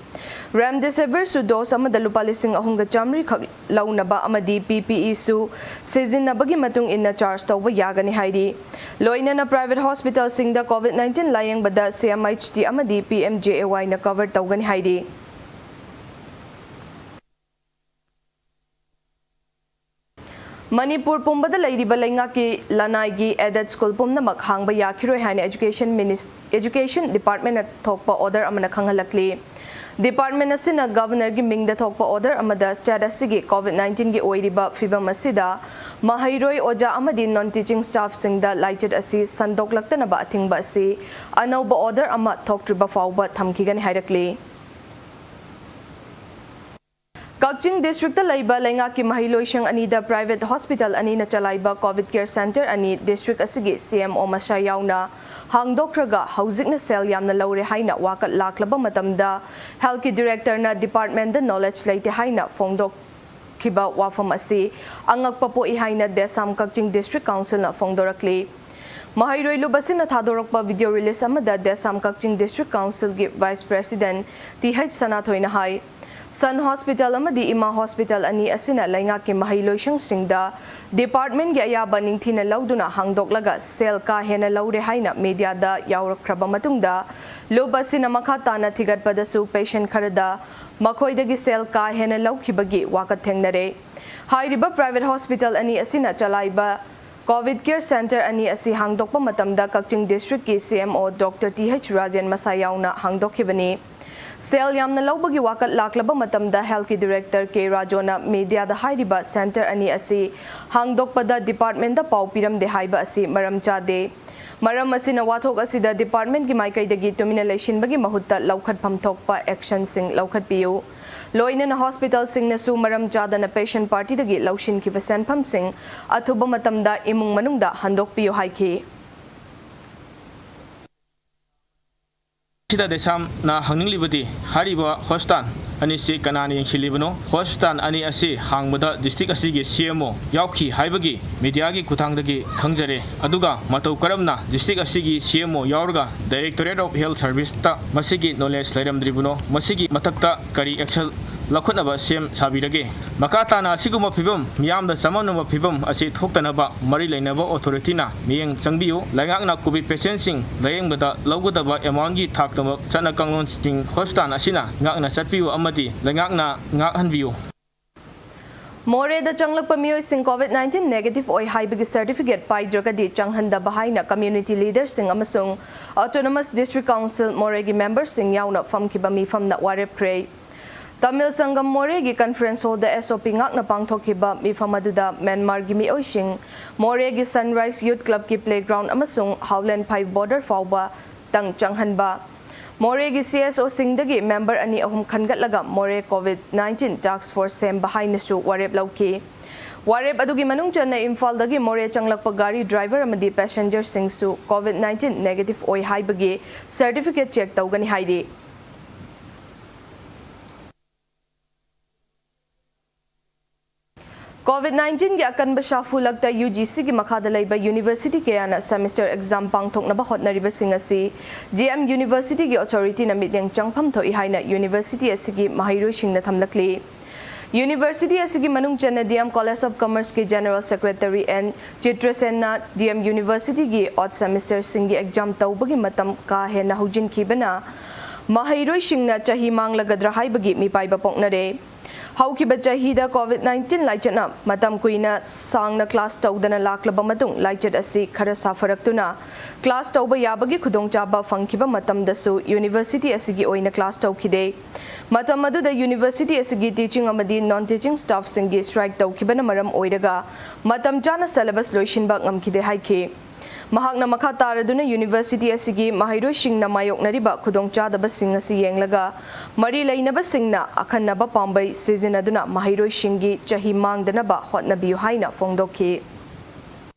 Remdesivir ꯁꯨ dose ꯑꯃꯗ ꯂꯨꯄꯥ ꯂꯤꯁꯤꯡ ꯑꯍꯨꯝꯒ ꯆꯥꯃꯔꯤ ꯈꯛ ꯂꯧꯅꯕ ꯑꯃꯗꯤ P P E ꯁꯨ ꯁꯤꯖꯤꯟꯅꯕꯒꯤ ꯃꯇꯨꯡ ꯏꯟꯅ charge ꯇꯧꯕ ꯌꯥꯒꯅꯤ ꯍꯥꯏꯔꯤ꯫ ꯂꯣꯏꯅꯅ private hospital ꯁꯤꯡꯗ COVID nineteen ꯂꯥꯌꯦꯡꯕꯗ C M H T ꯑꯃꯗꯤ P M J A Y ꯅ cover ꯇꯧꯒꯅꯤ ꯍꯥꯏꯔꯤ꯫ ꯃꯅꯤꯄꯨꯔ ꯄꯨꯝꯕꯗ ꯂꯩꯔꯤꯕ ꯂꯩꯉꯥꯛꯀꯤ ꯂꯅꯥꯏꯒꯤ aided school ꯄꯨꯝꯅꯃꯛ ꯍꯥꯡꯕ ꯌꯥꯈꯤꯔꯣꯏ ꯍꯥꯏꯅ Education Minis-, Education Department ꯅ ꯊꯣꯛꯄ order ꯑꯃꯅ ꯈꯪꯍꯜꯂꯛꯂꯤ꯫ Department ꯑꯁꯤꯅ Governor ꯒꯤ ꯃꯤꯡꯗ ꯊꯣꯛꯄ order ꯑꯃꯗ state ꯑꯁꯤꯒꯤ COVID nineteen ꯒꯤ ꯑꯣꯏꯔꯤꯕ ꯐꯤꯚꯝ ꯑꯁꯤꯗ ꯃꯍꯩꯔꯣꯏ, ꯑꯣꯖꯥ ꯑꯃꯗꯤ non teaching staff ꯁꯤꯡꯗ ꯂꯥꯏꯆꯠ ꯑꯁꯤ ꯁꯟꯗꯣꯛꯂꯛꯇꯅꯕ ꯑꯊꯤꯡꯕ ꯑꯁꯤ ꯑꯅꯧꯕ order ꯑꯃ ꯊꯣꯛꯇ꯭ꯔꯤꯕ ꯐꯥꯎꯕ ꯊꯝꯈꯤꯒꯅꯤ ꯍꯥꯏꯔꯛꯂꯤ꯫ ꯀꯛꯆꯤꯡ district ꯇ ꯂꯩꯕ ꯂꯩꯉꯥꯛꯀꯤ ꯃꯍꯩꯂꯣꯏꯁꯪ ꯑꯅꯤꯗ private hospital ꯑꯅꯤꯅ ꯆꯂꯥꯏꯕ COVID care center ꯑꯅꯤ district ꯑꯁꯤꯒꯤ C M O ꯃꯁꯥ ꯌꯥꯎꯅ ꯍꯥꯡꯗꯣꯛꯈ꯭ꯔꯒ ꯍꯧꯖꯤꯛꯅ ꯁꯦꯜ ꯌꯥꯝꯅ ꯂꯧꯔꯦ ꯍꯥꯏꯅ ꯋꯥꯀꯠ ꯂꯥꯛꯂꯕ ꯃꯇꯝꯗ health ꯀꯤ director ꯅ department ꯗ knowledge ꯂꯩꯇꯦ ꯍꯥꯏꯅ ꯐꯣꯡꯗꯣꯛꯈꯤꯕ ꯋꯥꯐꯝ ꯑꯁꯤ ꯑꯉꯛꯄ ꯄꯣꯛꯏ ꯍꯥꯏꯅ DESAM ꯀꯛꯆꯤꯡ district council ꯅ ꯐꯣꯡꯗꯣꯔꯛꯂꯤ꯫ ꯃꯍꯩꯔꯣꯏ ꯂꯨꯞ ꯑꯁꯤꯅ ꯊꯥꯗꯣꯔꯛꯄ video release ꯑꯃꯗ DESAM ꯀꯛꯆꯤꯡ district council ꯒꯤ vice president T H ꯁꯅꯥꯊꯣꯏꯅ ꯍꯥꯏ, Sun Hospital ꯑꯃꯗꯤ ꯏꯃꯥ Hospital ꯑꯅꯤ ꯑꯁꯤꯅ ꯂꯩꯉꯥꯛꯀꯤ ꯃꯍꯩ ꯂꯣꯏꯁꯪꯁꯤꯡꯗ department ꯀꯤ ꯑꯌꯥꯕ ꯅꯤꯡꯊꯤꯅ ꯂꯧꯗꯨꯅ ꯍꯥꯡꯗꯣꯛꯂꯒ ꯁꯦꯜ ꯀꯥ ꯍꯦꯟꯅ ꯂꯧꯔꯦ ꯍꯥꯏꯅ media ꯗ ꯌꯥꯎꯔꯛꯈ꯭ꯔꯕ ꯃꯇꯨꯡꯗ, ꯂꯨꯞ ꯑꯁꯤꯅ ꯃꯈꯥ ꯇꯥꯅ ꯊꯤꯒꯠꯄꯗꯁꯨ patient ꯈꯔꯗ ꯃꯈꯣꯏꯗꯒꯤ ꯁꯦꯜ ꯀꯥ ꯍꯦꯟꯅ ꯂꯧꯈꯤꯕꯒꯤ ꯋꯥꯀꯠ ꯊꯦꯡꯅꯔꯦ꯫ ꯍꯥꯏꯔꯤꯕ private hospital ꯑꯅꯤ ꯑꯁꯤꯅ ꯆꯂꯥꯏꯕ Covid Care Center ꯑꯅꯤ ꯑꯁꯤ ꯍꯥꯡꯗꯣꯛꯄ ꯃꯇꯝꯗ ꯀꯛꯆꯤꯡ district ꯀꯤ C M O Doctor T H Rajen ꯃꯁꯥ ꯌꯥꯎꯅ ꯍꯥꯡꯗꯣꯛꯈꯤꯕꯅꯤ꯫ ꯁꯦꯜ ꯌꯥꯝꯅ ꯂꯧꯕꯒꯤ ꯋꯥꯀꯠ ꯂꯥꯛꯂꯕ ꯃꯇꯝꯗ health ꯀꯤ director K ꯔꯥꯖꯣꯅ media ꯗ ꯍꯥꯏꯔꯤꯕ center ꯑꯅꯤ ꯑꯁꯤ ꯍꯥꯡꯗꯣꯛꯄꯗ department ꯇ ꯄꯥꯎ ꯄꯤꯔꯝꯗꯦ ꯍꯥꯏꯕ ꯑꯁꯤ ꯃꯔꯝ ꯆꯥꯗꯦ꯫ ꯃꯔꯝ ꯑꯁꯤꯅ ꯋꯥꯊꯣꯛ ꯑꯁꯤꯗ department ꯀꯤ ꯃꯥꯏꯀꯩꯗꯒꯤ ꯇꯨꯃꯤꯟꯅ ꯂꯩꯁꯤꯟꯕꯒꯤ ꯃꯍꯨꯠꯇ ꯂꯧꯈꯠꯐꯝ ꯊꯣꯛꯄ action ꯁꯤꯡ ꯂꯧꯈꯠꯄꯤꯌꯨ꯫ ꯂꯣꯏꯅꯅ hospital ꯁꯤꯡꯅꯁꯨ ꯃꯔꯝ ꯆꯥꯗꯅ patient party ꯗꯒꯤ ꯂꯧꯁꯤꯟꯈꯤꯕ ꯁꯦꯟꯐꯝꯁꯤꯡ ꯑꯊꯨꯕ ꯃꯇꯝꯗ ꯏꯃꯨꯡ ꯃꯅꯨꯡꯗ ꯍꯟꯗꯣꯛꯄꯤꯌꯨ ꯍꯥꯏꯈꯤ꯫ ꯁꯤꯗ ꯗꯦꯁꯥꯝꯅ ꯍꯪꯅꯤꯡꯂꯤꯕꯗꯤ ꯍꯥꯏꯔꯤꯕ hospital ꯑꯅꯤꯁꯤ ꯀꯅꯥꯅ ꯌꯦꯡꯁꯤꯜꯂꯤꯕꯅꯣ? Hospital ꯑꯅꯤ ꯑꯁꯤ ꯍꯥꯡꯕꯗ district ꯑꯁꯤꯒꯤ C M O ꯌꯥꯎꯈꯤ ꯍꯥꯏꯕꯒꯤ media ꯒꯤ ꯈꯨꯠꯊꯥꯡꯗꯒꯤ ꯈꯪꯖꯔꯦ꯫ ꯑꯗꯨꯒ ꯃꯇꯧ ꯀꯔꯝꯅ district ꯑꯁꯤꯒꯤ C M O ꯌꯥꯎꯔꯒ Directorate of Health Service ꯇ ꯃꯁꯤꯒꯤ knowledge ꯂꯩꯔꯝꯗ꯭ꯔꯤꯕꯅꯣ? ꯃꯁꯤꯒꯤ ꯃꯊꯛꯇ ꯀꯔꯤ action ꯂꯧꯈꯠꯅꯕ ꯁꯦꯝ ꯁꯥꯕꯤꯔꯒꯦ? ꯃꯈꯥ ꯇꯥꯅ ꯑꯁꯤꯒꯨꯝꯕ ꯐꯤꯕꯝ, ꯃꯤꯌꯥꯝꯗ ꯆꯃꯝꯅꯕ ꯐꯤꯕꯝ ꯑꯁꯤ ꯊꯣꯛꯇꯅꯕ ꯃꯔꯤ ꯂꯩꯅꯕ authority ꯅ ꯃꯤꯠꯌꯦꯡ ꯆꯪꯕꯤꯌꯨ꯫ ꯂꯩꯉꯥꯛꯅ Covid patient ꯁꯤꯡ ꯂꯥꯌꯦꯡꯕꯗ ꯂꯧꯒꯗꯕ amount ꯒꯤ ꯊꯥꯛꯇꯃꯛ ꯆꯠꯅ ꯀꯥꯡꯂꯣꯟꯁꯤꯡ hospital ꯑꯁꯤꯅ ꯉꯥꯛꯅ ꯆꯠꯄꯤꯌꯨ ꯑꯃꯗꯤ ꯂꯩꯉꯥꯛꯅ ꯉꯥꯛꯍꯟꯕꯤꯌꯨ꯫ ꯃꯣꯔꯦꯗ ꯆꯪꯂꯛꯄ ꯃꯤꯑꯣꯏꯁꯤꯡ Covid nineteen negative ꯑꯣꯏ ꯍꯥꯏꯕꯒꯤ certificate ꯄꯥꯏꯗ꯭ꯔꯒꯗꯤ ꯆꯪꯍꯟꯗꯕ ꯍꯥꯏꯅ community leader ꯁꯤꯡ ꯑꯃꯁꯨꯡ Autonomous District Council ꯃꯣꯔꯦꯒꯤ member ꯁꯤꯡ ꯌꯥꯎꯅ ꯐꯝꯈꯤꯕ ꯃꯤꯐꯝꯅ ꯋꯥꯔꯦꯞꯈ꯭ꯔꯦ꯫ ꯇꯥꯃꯤꯜ ꯁꯪꯒꯝ ꯃꯣꯔꯦꯒꯤ conference hall ꯗ S O P ꯉꯥꯛꯅ ꯄꯥꯡꯊꯣꯛꯈꯤꯕ ꯃꯤꯐꯝ ꯑꯗꯨꯗ ꯃ꯭ꯌꯥꯟꯃꯥꯔꯒꯤ ꯃꯤꯑꯣꯏꯁꯤꯡ ꯃꯣꯔꯦꯒꯤ Sunrise Youth Club ꯀꯤ playground ꯑꯃꯁꯨꯡ ꯍꯥꯎꯂꯦꯟꯐꯥꯏ border ꯐꯥꯎꯕ ꯇꯪ ꯆꯪꯍꯟꯕ, ꯃꯣꯔꯦꯒꯤ C S O ꯁꯤꯡꯗꯒꯤ member ꯑꯅꯤ ꯑꯍꯨꯝ ꯈꯟꯒꯠꯂꯒ ꯃꯣꯔꯦ Covid nineteen task force ꯁꯦꯝꯕ ꯍꯥꯏꯅꯁꯨ ꯋꯥꯔꯦꯞ ꯂꯧꯈꯤ꯫ ꯋꯥꯔꯦꯞ ꯑꯗꯨꯒꯤ ꯃꯅꯨꯡ ꯆꯟꯅ ꯏꯝꯐꯥꯜꯗꯒꯤ ꯃꯣꯔꯦ ꯆꯪꯂꯛꯄ ꯒꯥꯔꯤ driver ꯑꯃꯗꯤ passenger ꯁꯤꯡꯁꯨ Covid nineteen negative ꯑꯣꯏ ꯍꯥꯏꯕꯒꯤ certificate check ꯇꯧꯒꯅꯤ ꯍꯥꯏꯔꯤ꯫ COVID nineteen ꯒꯤ ꯑꯀꯟꯕ ꯁꯥꯐꯨ ꯂꯛꯇ UGC ꯒꯤ ꯃꯈꯥꯗ ꯂꯩꯕ university ꯀꯌꯥꯅ semester exam ꯄꯥꯡꯊꯣꯛꯅꯕ ꯍꯣꯠꯅꯔꯤꯕꯁꯤꯡ ꯑꯁꯤ DM University ꯒꯤ authority ꯅ ꯃꯤꯠꯌꯦꯡ ꯆꯪꯐꯝ ꯊꯣꯛꯏ ꯍꯥꯏꯅ university ꯑꯁꯤꯒꯤ ꯃꯍꯩꯔꯣꯏꯁꯤꯡꯅ ꯊꯝꯂꯛꯂꯤ꯫ University ꯑꯁꯤꯒꯤ ꯃꯅꯨꯡ ꯆꯟꯅ DM College of Commerce ꯀꯤ General Secretary N ꯆꯤꯇ꯭ꯔꯁꯦꯟꯅ DM University ꯒꯤ odd semester ꯁꯤꯡꯒꯤ exam ꯇꯧꯕꯒꯤ ꯃꯇꯝ ꯀꯥ ꯍꯦꯟꯅ ꯍꯧꯖꯤꯟꯈꯤꯕꯅ ꯃꯍꯩꯔꯣꯏꯁꯤꯡꯅ ꯆꯍꯤ ꯃꯥꯡꯂꯒꯗ꯭ꯔꯥ ꯍꯥꯏꯕꯒꯤ ꯃꯤꯄꯥꯏꯕ ꯄꯣꯛꯅꯔꯦ꯫ ꯍꯧꯈꯤꯕ ꯆꯍꯤꯗ COVID nineteen ꯂꯥꯏꯆꯠꯅ ꯃꯇꯝ ꯀꯨꯏꯅ ꯁꯥꯡꯅ class ꯇꯧꯗꯅ ꯂꯥꯛꯂꯕ ꯃꯇꯨꯡ, ꯂꯥꯏꯆꯠ ꯑꯁꯤ ꯈꯔ ꯁꯥꯐꯔꯛꯇꯨꯅ class ꯇꯧꯕ ꯌꯥꯕꯒꯤ ꯈꯨꯗꯣꯡꯆꯥꯕ ꯐꯪꯈꯤꯕ ꯃꯇꯝꯗꯁꯨ university ꯑꯁꯤꯒꯤ ꯑꯣꯏꯅ class ꯇꯧꯈꯤꯗꯦ꯫ ꯃꯇꯝ ꯑꯗꯨꯗ university ꯑꯁꯤꯒꯤ teaching ꯑꯃꯗꯤ non teaching staff ꯁꯤꯡꯒꯤ strike ꯇꯧꯈꯤꯕꯅ ꯃꯔꯝ ꯑꯣꯏꯔꯒ ꯃꯇꯝ ꯆꯥꯅ syllabus ꯂꯣꯏꯁꯤꯟꯕ ꯉꯝꯈꯤꯗꯦ ꯍꯥꯏꯈꯤ꯫ ꯃꯍꯥꯛꯅ ꯃꯈꯥ ꯇꯥꯔꯗꯨꯅ university ꯑꯁꯤꯒꯤ ꯃꯍꯩꯔꯣꯏꯁꯤꯡꯅ ꯃꯥꯌꯣꯛꯅꯔꯤꯕ ꯈꯨꯗꯣꯡꯆꯥꯗꯕꯁꯤꯡ ꯑꯁꯤ ꯌꯦꯡꯂꯒ ꯃꯔꯤ ꯂꯩꯅꯕꯁꯤꯡꯅ ꯑꯈꯟꯅꯕ ꯄꯥꯝꯕꯩ ꯁꯤꯖꯤꯟꯅꯗꯨꯅ ꯃꯍꯩꯔꯣꯏꯁꯤꯡꯒꯤ ꯆꯍꯤ ꯃꯥꯡꯗꯅꯕ ꯍꯣꯠꯅꯕꯤꯌꯨ ꯍꯥꯏꯅ ꯐꯣꯡꯗꯣꯛꯈꯤ꯫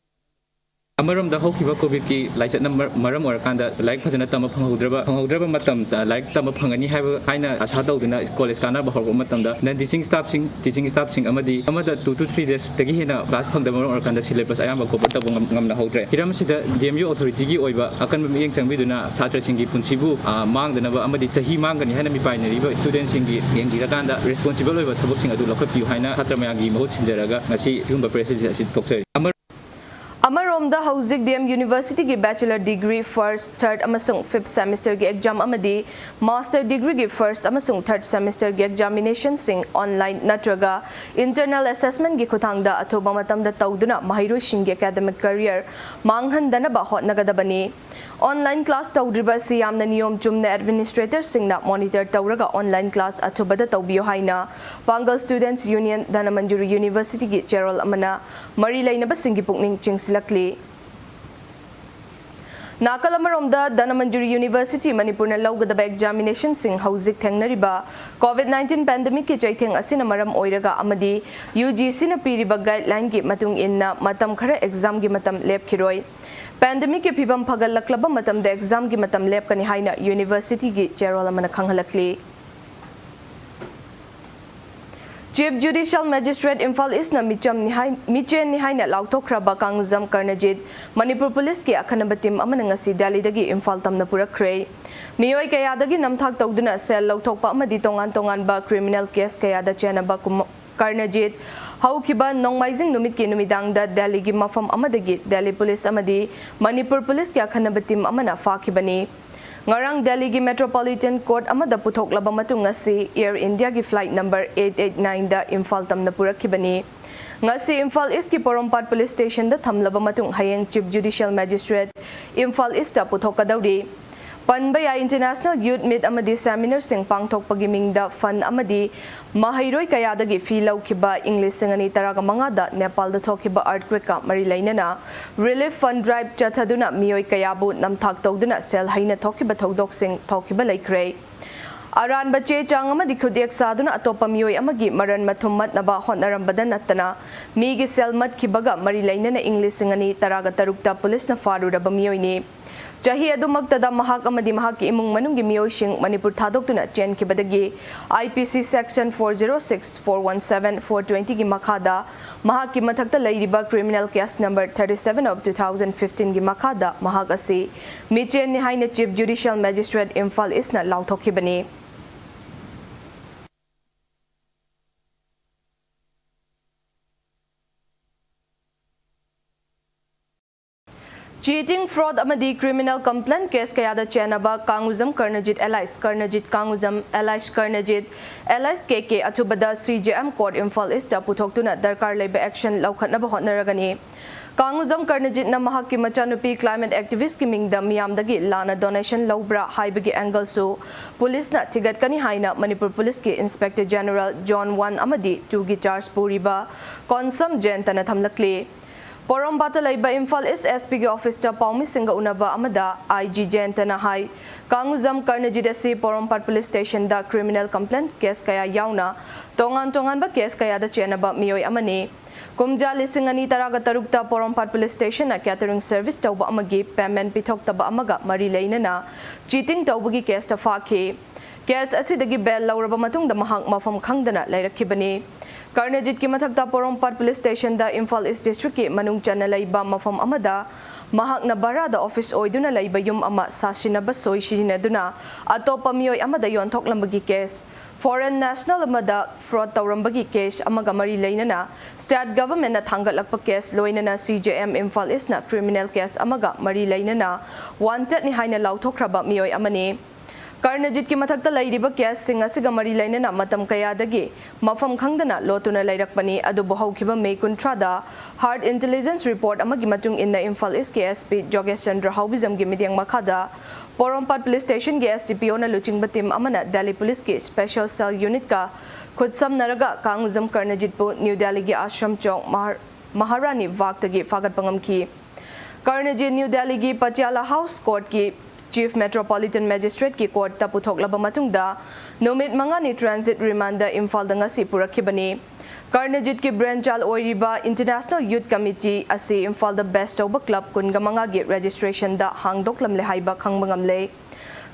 ꯑꯃꯔꯣꯝꯗ ꯍꯧꯈꯤꯕ COVID ꯀꯤ ꯂꯥꯏꯆꯠꯅ ꯃꯔ-, ꯃꯔꯝ ꯑꯣꯏꯔꯀꯥꯟꯗ ꯂꯥꯏꯔꯤꯛ ꯐꯖꯅ ꯇꯝꯕ ꯐꯪꯍꯧꯗ꯭ꯔꯕ, ꯐꯪꯍꯧꯗ꯭ꯔꯕ ꯃꯇꯝꯗ ꯂꯥꯏꯔꯤꯛ ꯇꯝꯕ ꯐꯪꯒꯅꯤ ꯍꯥꯏꯕ ꯍꯥꯏꯅ ꯑꯁꯥ ꯇꯧꯗꯨꯅ college ꯀꯥꯟꯅꯕ ꯍꯧꯔꯛꯄ ꯃꯇꯝꯗ non teaching staff ꯁꯤꯡ, teaching staff ꯁꯤꯡ ꯑꯃꯗꯤ ꯑꯃꯗ two to three days ꯇꯒꯤ ꯍꯦꯟꯅ class ꯐꯪꯗꯕ ꯃꯔꯝ ꯑꯣꯏꯔꯀꯥꯟꯗ syllabus ꯑꯌꯥꯝꯕ cover ꯇꯧꯕ ꯉꯝ-, ꯉꯝꯅꯍꯧꯗ꯭ꯔꯦ꯫ ꯍꯤꯔꯝ ꯑꯁꯤꯗ DMU authority ꯒꯤ ꯑꯣꯏꯕ ꯑꯀꯟꯕ ꯃꯤꯠꯌꯦꯡ ꯆꯪꯕꯤꯗꯨꯅ ꯁꯥꯇ꯭ꯔꯁꯤꯡꯒꯤ ꯄꯨꯟꯁꯤꯕꯨ, ꯑ, ꯃꯥꯡꯗꯅꯕ ꯑꯃꯗꯤ ꯆꯍꯤ ꯃꯥꯡꯒꯅꯤ ꯍꯥꯏꯅ ꯃꯤꯄꯥꯏꯅꯔꯤꯕ student ꯁꯤꯡꯒꯤ ꯌꯦꯡꯕꯤꯔꯀꯥꯟꯗ responsible ꯑꯣꯏꯕ ꯊꯕꯛꯁꯤꯡ ꯑꯗꯨ ꯂꯧꯈꯠꯄꯤꯌꯨ ꯍꯥꯏꯅ ꯁꯥꯇ꯭ꯔ ꯃꯌꯥꯝꯒꯤ ꯃꯍꯨꯠ ꯁꯤꯟꯖꯔꯒ ꯉꯁꯤ ꯁꯤꯒꯨꯝꯕ press release ꯑꯁꯤ ꯊꯣꯛꯆꯔꯤ꯫ ꯑꯃꯔ- ꯑꯃꯔꯣꯝꯗ ꯍꯧꯖꯤꯛ DM University ꯒꯤ bachelor degree first, third ꯑꯃꯁꯨꯡ fifth semester ꯒꯤ exam ꯑꯃꯗꯤ master degree ꯒꯤ first ꯑꯃꯁꯨꯡ third semester ꯒꯤ examination ꯁꯤꯡ online ꯅꯠꯇ꯭ꯔꯒ internal assessment ꯒꯤ ꯈꯨꯠꯊꯥꯡꯗ ꯑꯊꯨꯕ ꯃꯇꯝꯗ ꯇꯧꯗꯨꯅ ꯃꯍꯩꯔꯣꯏꯁꯤꯡꯒꯤ academic career ꯃꯥꯡꯍꯟꯗꯅꯕ ꯍꯣꯠꯅꯒꯗꯕꯅꯤ꯫ Online class ꯇꯧꯗ꯭ꯔꯤꯕ ꯑꯁꯤ ꯌꯥꯝꯅ ꯅꯤꯌꯣꯝ ꯆꯨꯝꯅ administrator ꯁꯤꯡꯅ monitor ꯇꯧꯔꯒ online class ꯑꯊꯨꯕꯗ ꯇꯧꯕꯤꯌꯨ ꯍꯥꯏꯅ Pangal Students Union, Dhanmanjuri University ꯒꯤ ꯆꯦꯔꯣꯜ ꯑꯃꯅ ꯃꯔꯤ ꯂꯩꯅꯕꯁꯤꯡꯒꯤ ꯄꯨꯛꯅꯤꯡ ꯆꯤꯡꯁꯤꯜꯂꯛꯂꯤ꯫ ꯅꯥꯀꯜ ꯑꯃꯔꯣꯝꯗ, ꯙꯅꯃꯟꯖꯨꯔꯤ University ꯃꯅꯤꯄꯨꯔꯅ ꯂꯧꯒꯗꯕ examination ꯁꯤꯡ ꯍꯧꯖꯤꯛ ꯊꯦꯡꯅꯔꯤꯕ COVID nineteen pandemic ꯀꯤ ꯆꯩꯊꯦꯡ ꯑꯁꯤꯅ ꯃꯔꯝ ꯑꯣꯏꯔꯒ ꯑꯃꯗꯤ UGC ꯅ ꯄꯤꯔꯤꯕ guideline ꯒꯤ ꯃꯇꯨꯡ ꯏꯟꯅ ꯃꯇꯝ ꯈꯔ exam ꯒꯤ ꯃꯇꯝ ꯂꯦꯞꯈꯤꯔꯣꯏ꯫ Pandemic ꯀꯤ ꯐꯤꯚꯝ ꯐꯒꯠꯂꯛꯂꯕ ꯃꯇꯝꯗ exam ꯒꯤ ꯃꯇꯝ ꯂꯦꯞꯀꯅꯤ ꯍꯥꯏꯅ university ꯒꯤ ꯆꯦꯔꯣꯜ ꯑꯃꯅ ꯈꯪꯍꯜꯂꯛꯂꯤ꯫ Chief Judicial Magistrate Imphal Eastꯅ ꯃꯤꯆꯝꯅꯤ ꯍꯥꯏ-, ꯃꯤꯆꯦꯟꯅꯤ ꯍꯥꯏꯅ ꯂꯥꯎꯊꯣꯛꯈ꯭ꯔꯕ ꯀꯥꯡꯖꯝ ꯀꯔꯅꯖꯤꯠ, ꯃꯅꯤꯄꯨꯔ ꯄꯨꯂꯤꯁꯀꯤ ꯑꯈꯟꯅꯕ ꯇꯤꯝ ꯑꯃꯅ ꯉꯁꯤ ꯗꯦꯜꯂꯤꯗꯒꯤ ꯏꯝꯐꯥꯜ ꯇꯝꯅ ꯄꯨꯔꯛꯈ꯭ꯔꯦ꯫ ꯃꯤꯑꯣꯏ ꯀꯌꯥꯗꯒꯤ ꯅꯝꯊꯥꯛ ꯇꯧꯗꯨꯅ ꯁꯦꯜ ꯂꯧꯊꯣꯛꯄ ꯑꯃꯗꯤ ꯇꯣꯉꯥꯟ ꯇꯣꯉꯥꯟꯕ ꯀ꯭ꯔꯤꯃꯤꯅꯦꯜ ꯀꯦꯁ ꯀꯌꯥꯗ ꯆꯦꯟꯅꯕ ꯀꯨꯝ-, ꯀꯔꯅꯖꯤꯠ ꯍꯧꯈꯤꯕ ꯅꯣꯡꯃꯥꯏꯖꯤꯡ ꯅꯨꯃꯤꯠꯀꯤ ꯅꯨꯃꯤꯗꯥꯡꯗ ꯗꯦꯜꯂꯤꯒꯤ ꯃꯐꯝ ꯑꯃꯗꯒꯤ ꯗꯦꯜꯂꯤ ꯄꯨꯂꯤꯁ ꯑꯃꯗꯤ ꯃꯅꯤꯄꯨꯔ ꯄꯨꯂꯤꯁꯀꯤ ꯑꯈꯟꯅꯕ ꯇꯤꯝ ꯑꯃꯅ ꯐꯥꯈꯤꯕꯅꯤ꯫ ꯉꯔꯥꯡ ꯗꯦꯜꯂꯤꯒꯤ Metropolitan Court ꯑꯃꯗ ꯄꯨꯊꯣꯛꯂꯕ ꯃꯇꯨꯡ ꯉꯁꯤ Air Indiaꯒꯤ flight number eight eight nineꯗ Imphal ꯇꯝꯅ ꯄꯨꯔꯛꯈꯤꯕꯅꯤ꯫ ꯉꯁꯤ ꯏꯝꯐꯥꯜ ꯏꯁꯀꯤ ꯄꯣꯔꯣꯝꯄꯥꯠ ꯄꯨꯂꯤꯁ ꯁ꯭ꯇꯦꯁꯟꯗ ꯊꯝꯂꯕ ꯃꯇꯨꯡ ꯍꯌꯦꯡ Chief Judicial Magistrate Imphal East ꯄꯨꯊꯣꯛꯀꯗꯧꯔꯤ꯫ ꯄꯟꯕ ꯌꯥꯏ, International Youth Meet ꯑꯃꯗꯤ ꯁꯦꯃꯤꯅꯥꯔꯁꯤꯡ ꯄꯥꯡꯊꯣꯛꯄꯒꯤ ꯃꯤꯡꯗ ꯐꯟ ꯑꯃꯗꯤ ꯃꯍꯩꯔꯣꯏ ꯀꯌꯥꯗꯒꯤ ꯐꯤ ꯂꯧꯈꯤꯕ ꯏꯪ ꯂꯤꯁꯤꯡ ꯑꯅꯤ ꯇꯔꯥꯃꯉꯥꯗ ꯅꯦꯄꯥꯜꯗ ꯊꯣꯛꯈꯤꯕ earthquakeꯀ ꯃꯔꯤ ꯂꯩꯅꯅ relief fund drive ꯆꯠꯊꯗꯨꯅ ꯃꯤꯑꯣꯏ ꯀꯌꯥꯕꯨ ꯅꯝꯊꯥꯛ ꯇꯧꯗꯨꯅ ꯁꯦꯜ ꯍꯩꯅ ꯊꯣꯛꯈꯤꯕ ꯊꯧꯗꯣꯛꯁꯤꯡ ꯊꯣꯛꯈꯤꯕ ꯂꯩꯈ꯭ꯔꯦ꯫ ꯑꯔꯥꯟꯕ ꯆꯦ ꯆꯥꯡ ꯑꯃꯗꯤ ꯈꯨꯠꯌꯦꯛ ꯁꯥꯗꯨꯅ ꯑꯇꯣꯞꯄ ꯃꯤꯑꯣꯏ ꯑꯃꯒꯤ ꯃꯔꯟ ꯃꯊꯨꯝ ꯃꯠꯅꯕ ꯍꯣꯠꯅꯔꯝꯕꯗ ꯅꯠꯇꯅ ꯃꯤꯒꯤ ꯁꯦꯜ ꯃꯠꯈꯤꯕꯒ ꯃꯔꯤ ꯂꯩꯅꯅ ꯏꯪ ꯂꯤꯁꯤꯡ ꯑꯅꯤ ꯇꯔꯥꯒ ꯇꯔꯨꯛꯇ ꯄꯨꯂꯤꯁꯅ ꯐꯥꯔꯨꯔꯕ ꯃꯤꯑꯣꯏꯅꯤ꯫ ꯆꯍꯤ ꯑꯗꯨꯃꯛꯇꯗ ꯃꯍꯥꯛ ꯑꯃꯗꯤ ꯃꯍꯥꯛꯀꯤ ꯏꯃꯨꯡ ꯃꯅꯨꯡꯒꯤ ꯃꯤꯑꯣꯏꯁꯤꯡ ꯃꯅꯤꯄꯨꯔ ꯊꯥꯗꯣꯛꯇꯨꯅ ꯆꯦꯟꯈꯤꯕꯗꯒꯤ I P C section four zero six, four one seven, four twentyꯒꯤ ꯃꯈꯥꯗ ꯃꯍꯥꯛꯀꯤ ꯃꯊꯛꯇ ꯂꯩꯔꯤꯕ criminal case number thirty seven of two thousand fifteenꯒꯤ ꯃꯈꯥꯗ ꯃꯍꯥꯛ ꯑꯁꯤ ꯃꯤꯆꯦꯟꯅꯤ ꯍꯥꯏꯅ Chief Judicial Magistrate Imphal ꯏꯁꯅ ꯂꯥꯎꯊꯣꯛꯈꯤꯕꯅꯤ꯫ Cheating, fraud ꯑꯃꯗꯤ criminal complaint case ꯀꯌꯥꯗ ꯆꯦꯟꯅꯕ ꯀꯥꯡꯉꯨꯖꯝ ꯀꯔꯅꯖꯤꯠ alias ꯀꯔꯅꯖꯤꯠ ꯀꯥꯡꯉꯨꯖꯝ alias ꯀꯔꯅꯖꯤꯠ alias K K ꯑꯊꯨꯕꯗ C J M court Imphal east ꯄꯨꯊꯣꯛꯇꯨꯅ ꯗꯔꯀꯥꯔ ꯂꯩꯕ action ꯂꯧꯈꯠꯅꯕ ꯍꯣꯠꯅꯔꯒꯅꯤ꯫ ꯀꯥꯡꯉꯨꯖꯝ ꯀꯔꯅꯖꯤꯠꯅ ꯃꯍꯥꯛꯀꯤ ꯃꯆꯥꯅꯨꯄꯤ climate activistꯀꯤ ꯃꯤꯡꯗ ꯃꯤꯌꯥꯝꯗꯒꯤ ꯂꯥꯟꯅ donation ꯂꯧꯕ꯭ꯔꯥ ꯍꯥꯏꯕꯒꯤ angleꯁꯨ ꯄꯨꯂꯤꯁꯅ ꯊꯤꯒꯠꯀꯅꯤ ꯍꯥꯏꯅ ꯃꯅꯤꯄꯨꯔ ꯄꯨꯂꯤꯁꯀꯤ Inspector General Zone one ꯑꯃꯗꯤ twoꯒꯤ charge ꯄꯨꯔꯤꯕ ꯀꯣꯟꯁꯝ ꯖꯌꯟꯇꯅ ꯊꯝꯂꯛꯂꯤ꯫ ꯄꯣꯔꯣꯝꯄꯥꯠꯇ ꯂꯩꯕ ꯏꯝꯐꯥꯜ ꯏꯁ S Pꯒꯤ officeꯇ ꯄꯥꯎꯃꯤꯁꯤꯡꯒ ꯎꯅꯕ ꯑꯃꯗ I G ꯖꯌꯟꯇꯅ ꯍꯥꯏ, ꯀꯥꯡꯉꯨꯖꯝ ꯀꯔꯅꯖꯤꯠ ꯑꯁꯤ ꯄꯣꯔꯣꯝꯄꯥꯠ ꯄꯨꯂꯤꯁ ꯁ꯭ꯇꯦꯁꯟꯗ criminal complaint case ꯀꯌꯥ ꯌꯥꯎꯅ ꯇꯣꯉꯥꯟ ꯇꯣꯉꯥꯟꯕ case ꯀꯌꯥꯗ ꯆꯦꯟꯅꯕ ꯃꯤꯑꯣꯏ ꯑꯃꯅꯤ꯫ ꯀꯨꯝꯖꯥ ꯂꯤꯁꯤꯡ ꯑꯅꯤ ꯇꯔꯥꯒ ꯇꯔꯨꯛꯇ ꯄꯣꯔꯣꯝꯄꯥꯠ ꯄꯨꯂꯤꯁ ꯁ꯭ꯇꯦꯁꯟꯅ catering service ꯇꯧꯕ ꯑꯃꯒꯤ payment ꯄꯤꯊꯣꯛꯇꯕ ꯑꯃꯒ ꯃꯔꯤ ꯂꯩꯅꯅ cheating ꯇꯧꯕꯒꯤ caseꯇ ꯐꯥꯈꯤ꯫ ꯀꯦꯁ ꯑꯁꯤꯗꯒꯤ ꯕꯦꯜ ꯂꯧꯔꯕ ꯃꯇꯨꯡꯗ ꯃꯍꯥꯛ ꯃꯐꯝ ꯈꯪꯗꯅ ꯂꯩꯔꯛꯈꯤꯕꯅꯤ꯫ ꯀꯔꯅꯖꯤꯠꯀꯤ ꯃꯊꯛꯇ ꯄꯣꯔꯣꯝꯄꯥꯠ ꯄꯨꯂꯤꯁ ꯁ꯭ꯇꯦꯁꯟꯗ ꯏꯝꯐꯥꯜ ꯏꯁ ꯗꯤꯁꯇ꯭ꯔꯤꯛꯀꯤ ꯃꯅꯨꯡ ꯆꯟꯅ ꯂꯩꯕ ꯃꯐꯝ ꯑꯃꯗ ꯃꯍꯥꯛꯅ ꯚꯔꯥꯗ ꯑꯣꯐꯤꯁ ꯑꯣꯏꯗꯨꯅ ꯂꯩꯕ ꯌꯨꯝ ꯑꯃ ꯁꯥꯁꯤꯟꯅꯕ ꯁꯣꯏ ꯁꯤꯖꯤꯟꯅꯗꯨꯅ ꯑꯇꯣꯞꯄ ꯃꯤꯑꯣꯏ ꯑꯃꯗ ꯌꯣꯟꯊꯣꯛꯂꯝꯕꯒꯤ ꯀꯦꯁ, ꯐꯣꯔꯦꯟ ꯅꯦꯁꯅꯦꯜ ꯑꯃꯗ ꯐ꯭ꯔꯣꯗ ꯇꯧꯔꯝꯕꯒꯤ ꯀꯦꯁ ꯑꯃꯒ ꯃꯔꯤ ꯂꯩꯅꯅ ꯁ꯭ꯇꯦꯠ ꯒꯚꯔꯟꯃꯦꯟꯠꯅ ꯊꯥꯡꯒꯠꯂꯛꯄ ꯀꯦꯁ, ꯂꯣꯏꯅꯅ ꯁꯤ ꯖꯦ ꯑꯦꯝ ꯏꯝꯐꯥꯜ ꯏꯁꯅ ꯀ꯭ꯔꯤꯃꯤꯅꯦꯜ ꯀꯦꯁ ꯑꯃꯒ ꯃꯔꯤ ꯂꯩꯅꯅ ꯋꯥꯟꯇꯦꯗꯅꯤ ꯍꯥꯏꯅ ꯂꯥꯎꯊꯣꯛꯈ꯭ꯔꯕ ꯃꯤꯑꯣꯏ ꯑꯃꯅꯤ꯫ ꯀꯔꯅꯖꯤꯠꯀꯤ ꯃꯊꯛꯇ ꯂꯩꯔꯤꯕ ꯀꯦꯁꯁꯤꯡ ꯑꯁꯤꯒ ꯃꯔꯤ ꯂꯩꯅꯅ ꯃꯇꯝ ꯀꯌꯥꯗꯒꯤ ꯃꯐꯝ ꯈꯪꯗꯅ ꯂꯣꯠꯇꯨꯅ ꯂꯩꯔꯛꯄꯅꯤ꯫ ꯑꯗꯨꯕꯨ ꯍꯧꯈꯤꯕ ꯃꯦ ꯀꯨꯟꯊ꯭ꯔꯥꯗ ꯍꯥꯔꯠ ꯏꯟꯇꯦꯂꯤꯖꯦꯟꯁ ꯔꯤꯄꯣꯔꯠ ꯑꯃꯒꯤ ꯃꯇꯨꯡ ꯏꯟꯅ ꯏꯝꯐꯥꯜ ꯏꯁꯀꯤ ꯑꯦꯁ ꯄꯤ ꯖꯣꯒꯦꯁ ꯆꯟꯗ꯭ꯔ ꯍꯥꯎꯕꯤꯖꯝꯒꯤ ꯃꯤꯠꯌꯦꯡ ꯃꯈꯥꯗ ꯄꯣꯔꯣꯝꯄꯥꯠ ꯄꯨꯂꯤꯁ ꯁ꯭ꯇꯦꯁꯟꯒꯤ ꯑꯦꯁ ꯗꯤ ꯄꯤ ꯑꯣꯅ ꯂꯨꯆꯤꯡꯕ ꯇꯤꯝ ꯑꯃꯅ ꯗꯦꯜꯂꯤ ꯄꯨꯂꯤꯁꯀꯤ ꯁ꯭ꯄꯦꯁꯦꯜ ꯁꯦꯜ ꯌꯨꯅꯤꯠꯀ ꯈꯨꯠꯁꯝꯅꯔꯒ ꯀꯥꯡꯖꯝ ꯀꯔꯅꯖꯤꯠꯄꯨ ꯅ꯭ꯌꯨ ꯗꯦꯜꯂꯤꯒꯤ ꯑꯥꯁ꯭ꯔꯝ ꯆꯧꯛ ꯃꯍꯥ-, ꯃꯍꯥꯔꯥꯅꯤ ꯕꯥꯒꯇꯒꯤ ꯐꯥꯒꯠꯄ ꯉꯝꯈꯤ꯫ ꯀꯔꯅꯖꯤꯠ ꯅ꯭ꯌꯨ ꯗꯦꯜꯂꯤꯒꯤ ꯄꯇꯤꯌꯥꯂꯥ ꯍꯥꯎꯁ ꯀꯣꯔꯠꯀꯤ ꯆꯤꯐ ꯃꯦꯇ꯭ꯔꯣꯄꯣꯂꯤꯇꯟ ꯃꯦꯖꯤꯁꯇ꯭ꯔꯦꯠꯀꯤ ꯀꯣꯔꯠꯇ ꯄꯨꯊꯣꯛꯂꯕ ꯃꯇꯨꯡꯗ ꯅꯨꯃꯤꯠ ꯃꯉꯥꯅꯤ ꯇ꯭ꯔꯥꯟꯖꯤꯠ ꯔꯤꯃꯥꯟꯗ ꯏꯝꯐꯥꯜꯗ ꯉꯁꯤ ꯄꯨꯔꯛꯈꯤꯕꯅꯤ꯫ ꯀꯔꯅꯖꯤꯠꯀꯤ ꯕ꯭ꯔꯦꯟ ꯆꯥꯏꯜ ꯑꯣꯏꯔꯤꯕ ꯏꯟꯇꯔꯅꯦꯁꯅꯦꯜ ꯌꯨꯠ ꯀꯃꯤꯇꯤ ꯑꯁꯤ ꯏꯝꯐꯥꯜꯗ ꯕꯦꯁ ꯇꯧꯕ ꯀ꯭ꯂꯕ ꯀꯨꯟꯒ ꯃꯉꯥꯒꯤ ꯔꯦꯖꯤꯁꯇ꯭ꯔꯦꯁꯟꯗ ꯍꯥꯡꯗꯣꯛꯂꯝꯂꯦ ꯍꯥꯏꯕ ꯈꯪꯕ ꯉꯝꯂꯦ꯫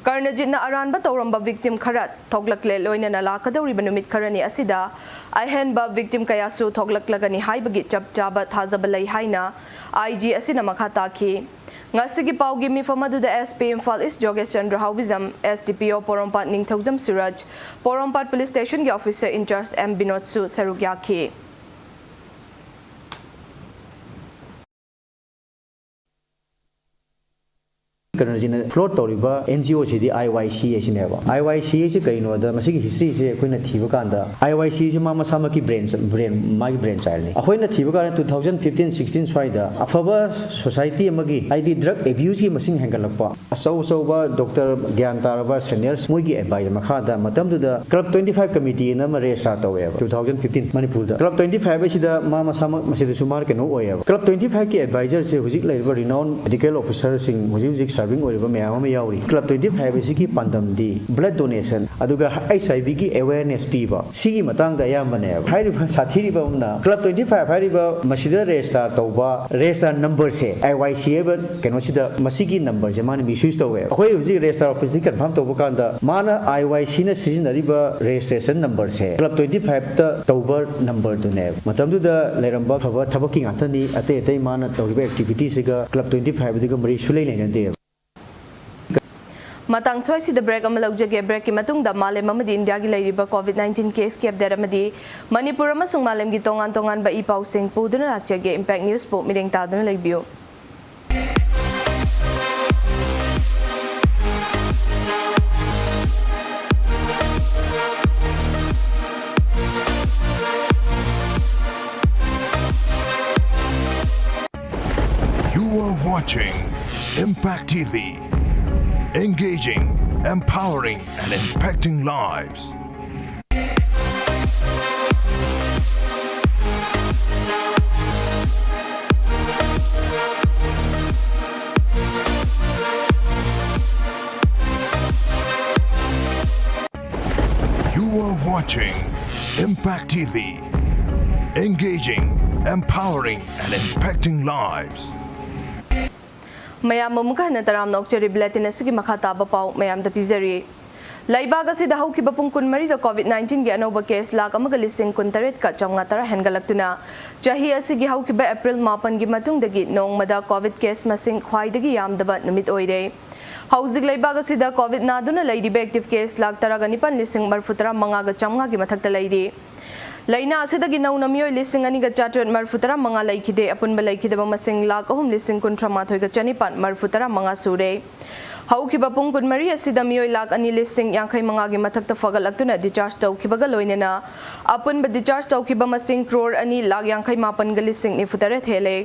ꯀꯔꯅꯖꯤꯠꯅ ꯑꯔꯥꯟꯕ ꯇꯧꯔꯝꯕ ꯚꯤꯛꯇꯤꯝ ꯈꯔ ꯊꯣꯛꯂꯛꯂꯦ, ꯂꯣꯏꯅꯅ ꯂꯥꯛꯀꯗꯧꯔꯤꯕ ꯅꯨꯃꯤꯠ ꯈꯔꯅꯤ ꯑꯁꯤꯗ ꯑꯍꯦꯟꯕ ꯚꯤꯛꯇꯤꯝ ꯀꯌꯥꯁꯨ ꯊꯣꯛꯂꯛꯂꯒꯅꯤ ꯍꯥꯏꯕꯒꯤ ꯆꯞ ꯆꯥꯕ ꯊꯥꯖꯕ ꯂꯩ ꯍꯥꯏꯅ ꯑꯥꯏ ꯖꯤ ꯑꯁꯤꯅ ꯃꯈꯥ ꯇꯥꯈꯤ꯫ ꯉꯁꯤꯒꯤ ꯄꯥꯎꯒꯤ ꯃꯤꯐꯝ ꯑꯗꯨꯗ ꯑꯦꯁ ꯄꯤ ꯏꯝꯐꯥꯜ ꯏꯁ ꯖꯣꯒꯦꯁ ꯆꯟꯗ꯭ꯔ ꯍꯥꯎꯕꯤꯖꯝ, ꯑꯦꯁ ꯗꯤ ꯄꯤ ꯑꯣ ꯄꯣꯔꯣꯝꯄꯥꯠ ꯅꯤꯡꯊꯧꯖꯝ ꯁꯨꯔꯖ, ꯄꯣꯔꯣꯝꯄꯥꯠ ꯄꯨꯂꯤꯁ ꯁ꯭ꯇꯦꯁꯟꯒꯤ ꯑꯣꯐꯤꯁꯔ ꯏꯟꯆꯥꯔꯖ ꯑꯦꯝ ꯕꯤꯅꯣꯗꯁꯨ ꯁꯔꯨꯛ ꯌꯥꯈꯤ꯫ ꯀꯔꯅꯖꯤꯠꯅ ꯐ꯭ꯂꯣꯠ ꯇꯧꯔꯤꯕ ꯑꯦꯟ ꯖꯤ ꯑꯣ ꯁꯤꯗꯤ ꯑꯥꯏ ꯋꯥꯏ ꯁꯤ ꯑꯁꯤꯅꯦꯕ꯫ ꯑꯥꯏ ꯋꯥꯏ ꯁꯤ ꯑꯁꯤ ꯀꯩꯅꯣꯗ, ꯃꯁꯤꯒꯤ ꯍꯤꯁꯇ꯭ꯔꯤꯁꯦ ꯑꯩꯈꯣꯏꯅ ꯊꯤꯕ ꯀꯥꯟꯗ, ꯑꯥꯏ ꯋꯥꯏ ꯁꯤ ꯑꯁꯤ ꯃꯥ ꯃꯁꯥꯃꯛꯀꯤ ꯕ꯭ꯔꯦꯟ, ꯕ꯭ꯔꯦꯟ, ꯃꯥꯒꯤ ꯕ꯭ꯔꯦꯟ ꯆꯥꯏꯜꯅꯤ꯫ ꯑꯩꯈꯣꯏꯅ ꯊꯤꯕ ꯀꯥꯟꯗ two thousand fifteen sixteen ꯁ꯭ꯋꯥꯏꯗ ꯑꯐꯕ ꯁꯣꯁꯥꯏꯇꯤ ꯑꯃꯒꯤ, ꯍꯥꯏꯗꯤ ꯗ꯭ꯔꯒ ꯑꯦꯕ꯭ꯌꯨꯁꯀꯤ ꯃꯁꯤꯡ ꯍꯦꯟꯒꯠꯂꯛꯄ, ꯑꯆꯧ ꯑꯆꯧꯕ ꯗꯣꯛꯇꯔ ꯒ꯭ꯌꯥꯟ ꯇꯥꯔꯕ ꯁꯦꯅꯤꯌꯔꯁ ꯃꯣꯏꯒꯤ ꯑꯦꯗꯚꯥꯏꯁ ꯃꯈꯥꯗ ꯃꯇꯝꯗꯨꯗ ꯀ꯭ꯂꯕ twenty five committee ꯑꯅ ꯑꯃ ꯔꯦꯖꯤꯁꯇꯥꯔ ꯇꯧꯋꯦꯕ, two thousand fifteen ꯃꯅꯤꯄꯨꯔꯗ꯫ ꯀ꯭ꯂꯕ twenty five ꯑꯁꯤꯗ ꯃꯥ ꯃꯁꯥꯃꯛ ꯃꯁꯤꯗꯁꯨ ꯃꯥꯅ ꯀꯩꯅꯣ ꯑꯣꯏꯌꯦꯕ꯫ ꯀ꯭ꯂꯕ twenty five ꯀꯤ ꯑꯦꯗꯚꯥꯏꯖꯔꯁꯦ ꯍꯧꯖꯤꯛ ꯂꯩꯔꯤꯕ renowned medical officerꯁꯤꯡ, ꯍꯧꯖꯤꯛ ꯍꯧꯖꯤꯛ ꯑꯣꯏꯔꯤꯕ ꯃꯌꯥꯝ ꯑꯃ ꯌꯥꯎꯔꯤ꯫ ꯀ꯭ꯂꯕ ꯇ꯭ꯋꯦꯟꯇꯤ ꯐꯥꯏꯚ ꯑꯁꯤꯒꯤ ꯄꯥꯟꯗꯝꯗꯤ ꯕ꯭ꯂꯗ ꯗꯣꯅꯦꯁꯟ ꯑꯗꯨꯒ ꯑꯩꯆ ꯑꯥꯏ ꯚꯤꯒꯤ ꯑꯦꯋꯦꯔꯅꯦꯁ ꯄꯤꯕ, ꯁꯤꯒꯤ ꯃꯇꯥꯡꯗ ꯑꯌꯥꯝꯕꯅꯦꯕ꯫ ꯍꯥꯏꯔꯤꯕ ꯁꯥꯊꯤꯔꯤꯕ ꯑꯃꯅ, ꯀ꯭ꯂꯕ ꯇ꯭ꯋꯦꯟꯇꯤ ꯐꯥꯏꯚ ꯍꯥꯏꯔꯤꯕ ꯃꯁꯤꯗ ꯔꯦꯖꯤꯁꯇꯥꯔ ꯇꯧꯕ ꯔꯦꯖꯤꯁꯇꯥꯔ ꯅꯝꯕꯔꯁꯦ, ꯑꯥꯏ ꯋꯥꯏ ꯁꯤ ꯍꯥꯏꯕ ꯀꯩꯅꯣꯁꯤꯗ, ꯃꯁꯤꯒꯤ ꯅꯝꯕꯔꯁꯦ ꯃꯥꯅ ꯃꯤꯁꯌꯨꯁ ꯇꯧꯋꯦ꯫ ꯑꯩꯈꯣꯏ ꯍꯧꯖꯤꯛ ꯔꯦꯖꯤꯁꯇꯥꯔ ꯑꯣꯐꯤꯁꯇꯒꯤ ꯀꯟꯐꯥꯔꯝ ꯇꯧꯕ ꯀꯥꯟꯗ, ꯃꯥꯅ ꯑꯥꯏ ꯋꯥꯏ ꯁꯤꯅ ꯁꯤꯖꯤꯟꯅꯔꯤꯕ ꯔꯦꯖꯤꯁꯇ꯭ꯔꯦꯁꯟ ꯅꯝꯕꯔꯁꯦ ꯀ꯭ꯂꯕ ꯇ꯭ꯋꯦꯟꯇꯤ ꯐꯥꯏꯚꯇ ꯇꯧꯕ ꯅꯝꯕꯔꯗꯨꯅꯦꯕ꯫ ꯃꯇꯝꯗꯨꯗ ꯂꯩꯔꯝꯕ ꯑꯐꯕ ꯊꯕꯛꯀꯤ ꯉꯥꯛꯇꯅꯤ, ꯑꯇꯩ ꯑꯇꯩ ꯃꯥꯅ ꯇꯧꯔꯤꯕ ꯑꯦꯛꯇꯤꯚꯤꯇꯤꯁꯤꯒ ꯀ꯭ꯂꯕ ꯇ꯭ꯋꯦꯟꯇꯤ ꯐꯥꯏꯚ ꯑꯗꯨꯒ ꯃꯔꯤ ꯁꯨꯂꯩ ꯂꯩꯅꯗꯦꯕ꯫ ꯃꯇꯥꯡ ꯁ꯭ꯋꯥꯏꯁꯤꯗ ꯕ꯭ꯔꯦꯛ ꯑꯃ ꯂꯧꯖꯒꯦ꯫ ꯕ꯭ꯔꯦꯛꯀꯤ ꯃꯇꯨꯡꯗ ꯃꯥꯂꯦꯝ ꯑꯃꯗꯤ ꯏꯟꯗꯤꯌꯥꯒꯤ ꯂꯩꯔꯤꯕ ꯀꯣꯚꯤꯗ ꯅꯥꯏꯟꯇꯤꯟ ꯀꯦꯁꯀꯤ ꯑꯞꯗꯦꯠ ꯑꯃꯗꯤ ꯃꯅꯤꯄꯨꯔ ꯑꯃꯁꯨꯡ ꯃꯥꯂꯦꯝꯒꯤ ꯇꯣꯉꯥꯟ ꯇꯣꯉꯥꯟꯕ ꯏ ꯄꯥꯎꯁꯤꯡ ꯄꯨꯗꯨꯅ ꯂꯥꯛꯆꯒꯦ꯫ ꯏꯝꯄꯦꯛ ꯅ꯭ꯌꯨꯁꯄꯨ ꯃꯤꯠꯌꯦꯡ ꯇꯥꯗꯨꯅ ꯂꯩꯕꯤꯌꯨ꯫ You are watching Impact T V. Engaging, empowering, and impacting lives. You are watching Impact T V. Engaging, empowering, and impacting lives. ꯃꯌꯥꯝ ꯑꯃꯨꯛ ꯍꯟꯅ ꯇꯔꯥꯝꯅ ꯑꯣꯛꯆꯔꯤ꯫ ꯕꯨꯂꯦꯇꯤꯟ ꯑꯁꯤꯒꯤ ꯃꯈꯥ ꯇꯥꯕ ꯄꯥꯎ ꯃꯌꯥꯝꯗ ꯄꯤꯖꯔꯤ꯫ ꯂꯩꯕꯥꯛ ꯑꯁꯤꯗ ꯍꯧꯈꯤꯕ ꯄꯨꯡ ꯀꯨꯟꯃꯔꯤꯗ ꯀꯣꯚꯤꯗ ꯅꯥꯏꯟꯇꯤꯟꯒꯤ ꯑꯅꯧꯕ ꯀꯦꯁ ꯂꯥꯈ ꯑꯃꯒ ꯂꯤꯁꯤꯡ ꯀꯨꯟꯇꯔꯦꯠꯀ ꯆꯥꯝꯃꯉꯥ ꯇꯔꯥ ꯍꯦꯟꯒꯠꯂꯛꯇꯨꯅ ꯆꯍꯤ ꯑꯁꯤꯒꯤ ꯍꯧꯈꯤꯕ ꯑꯦꯄ꯭ꯔꯤꯜ ꯃꯥꯄꯟꯒꯤ ꯃꯇꯨꯡꯗꯒꯤ ꯅꯣꯡꯃꯗ ꯀꯣꯚꯤꯗ ꯀꯦꯁ ꯃꯁꯤꯡ ꯈ꯭ꯋꯥꯏꯗꯒꯤ ꯌꯥꯝꯗꯕ ꯅꯨꯃꯤꯠ ꯑꯣꯏꯔꯦ꯫ ꯍꯧꯖꯤꯛ ꯂꯩꯕꯥꯛ ꯑꯁꯤꯗ ꯀꯣꯚꯤꯗ ꯅꯥꯗꯨꯅ ꯂꯩꯔꯤꯕ ꯑꯦꯛꯇꯤꯚ ꯀꯦꯁ ꯂꯥꯈ ꯇꯔꯥꯒ ꯅꯤꯄꯥꯟ ꯂꯤꯁꯤꯡ ꯃꯔꯤꯐꯨ ꯇꯔꯥ ꯃꯉꯥꯒ ꯆꯥꯝꯃꯉꯥꯒꯤ ꯃꯊꯛꯇ ꯂꯩꯔꯤ꯫ ꯂꯩꯅꯥ ꯑꯁꯤꯗꯒꯤ ꯅꯧꯅ ꯃꯤꯑꯣꯏ ꯂꯤꯁꯤꯡ ꯑꯅꯤꯒ ꯆꯥꯇ꯭ꯔꯦꯠ ꯃꯔꯤꯐꯨ ꯇꯔꯥ ꯃꯉꯥ ꯂꯩꯈꯤꯗꯦ꯫ ꯑꯄꯨꯟꯕ ꯂꯩꯈꯤꯗꯕ ꯃꯁꯤꯡ ꯂꯥꯈ ꯑꯍꯨꯝ ꯂꯤꯁꯤꯡ ꯀꯨꯟꯊ꯭ꯔꯥ ꯃꯥꯊꯣꯏꯒ ꯆꯅꯤꯄꯥꯟ ꯃꯔꯤꯐꯨ ꯇꯔꯥ ꯃꯉꯥ ꯁꯨꯔꯦ꯫ ꯍꯧꯈꯤꯕ ꯄꯨꯡ ꯀꯨꯟꯃꯔꯤ ꯑꯁꯤꯗ ꯃꯤꯑꯣꯏ ꯂꯥꯈ ꯑꯅꯤ ꯂꯤꯁꯤꯡ ꯌꯥꯡꯈꯩ ꯃꯉꯥꯒꯤ ꯃꯊꯛꯇ ꯐꯒꯠꯂꯛꯇꯨꯅ ꯗꯤꯆꯥꯔꯖ ꯇꯧꯈꯤꯕꯒ ꯂꯣꯏꯅꯅ ꯑꯄꯨꯟꯕ ꯗꯤꯆꯥꯔꯖ ꯇꯧꯈꯤꯕ ꯃꯁꯤꯡ ꯀ꯭ꯔꯣꯔ ꯑꯅꯤ ꯂꯥꯈ ꯌꯥꯡꯈꯩ ꯃꯥꯄꯟꯒ ꯂꯤꯁꯤꯡ ꯅꯤꯐꯨ ꯇꯔꯦꯠ ꯍꯦꯜꯂꯦ꯫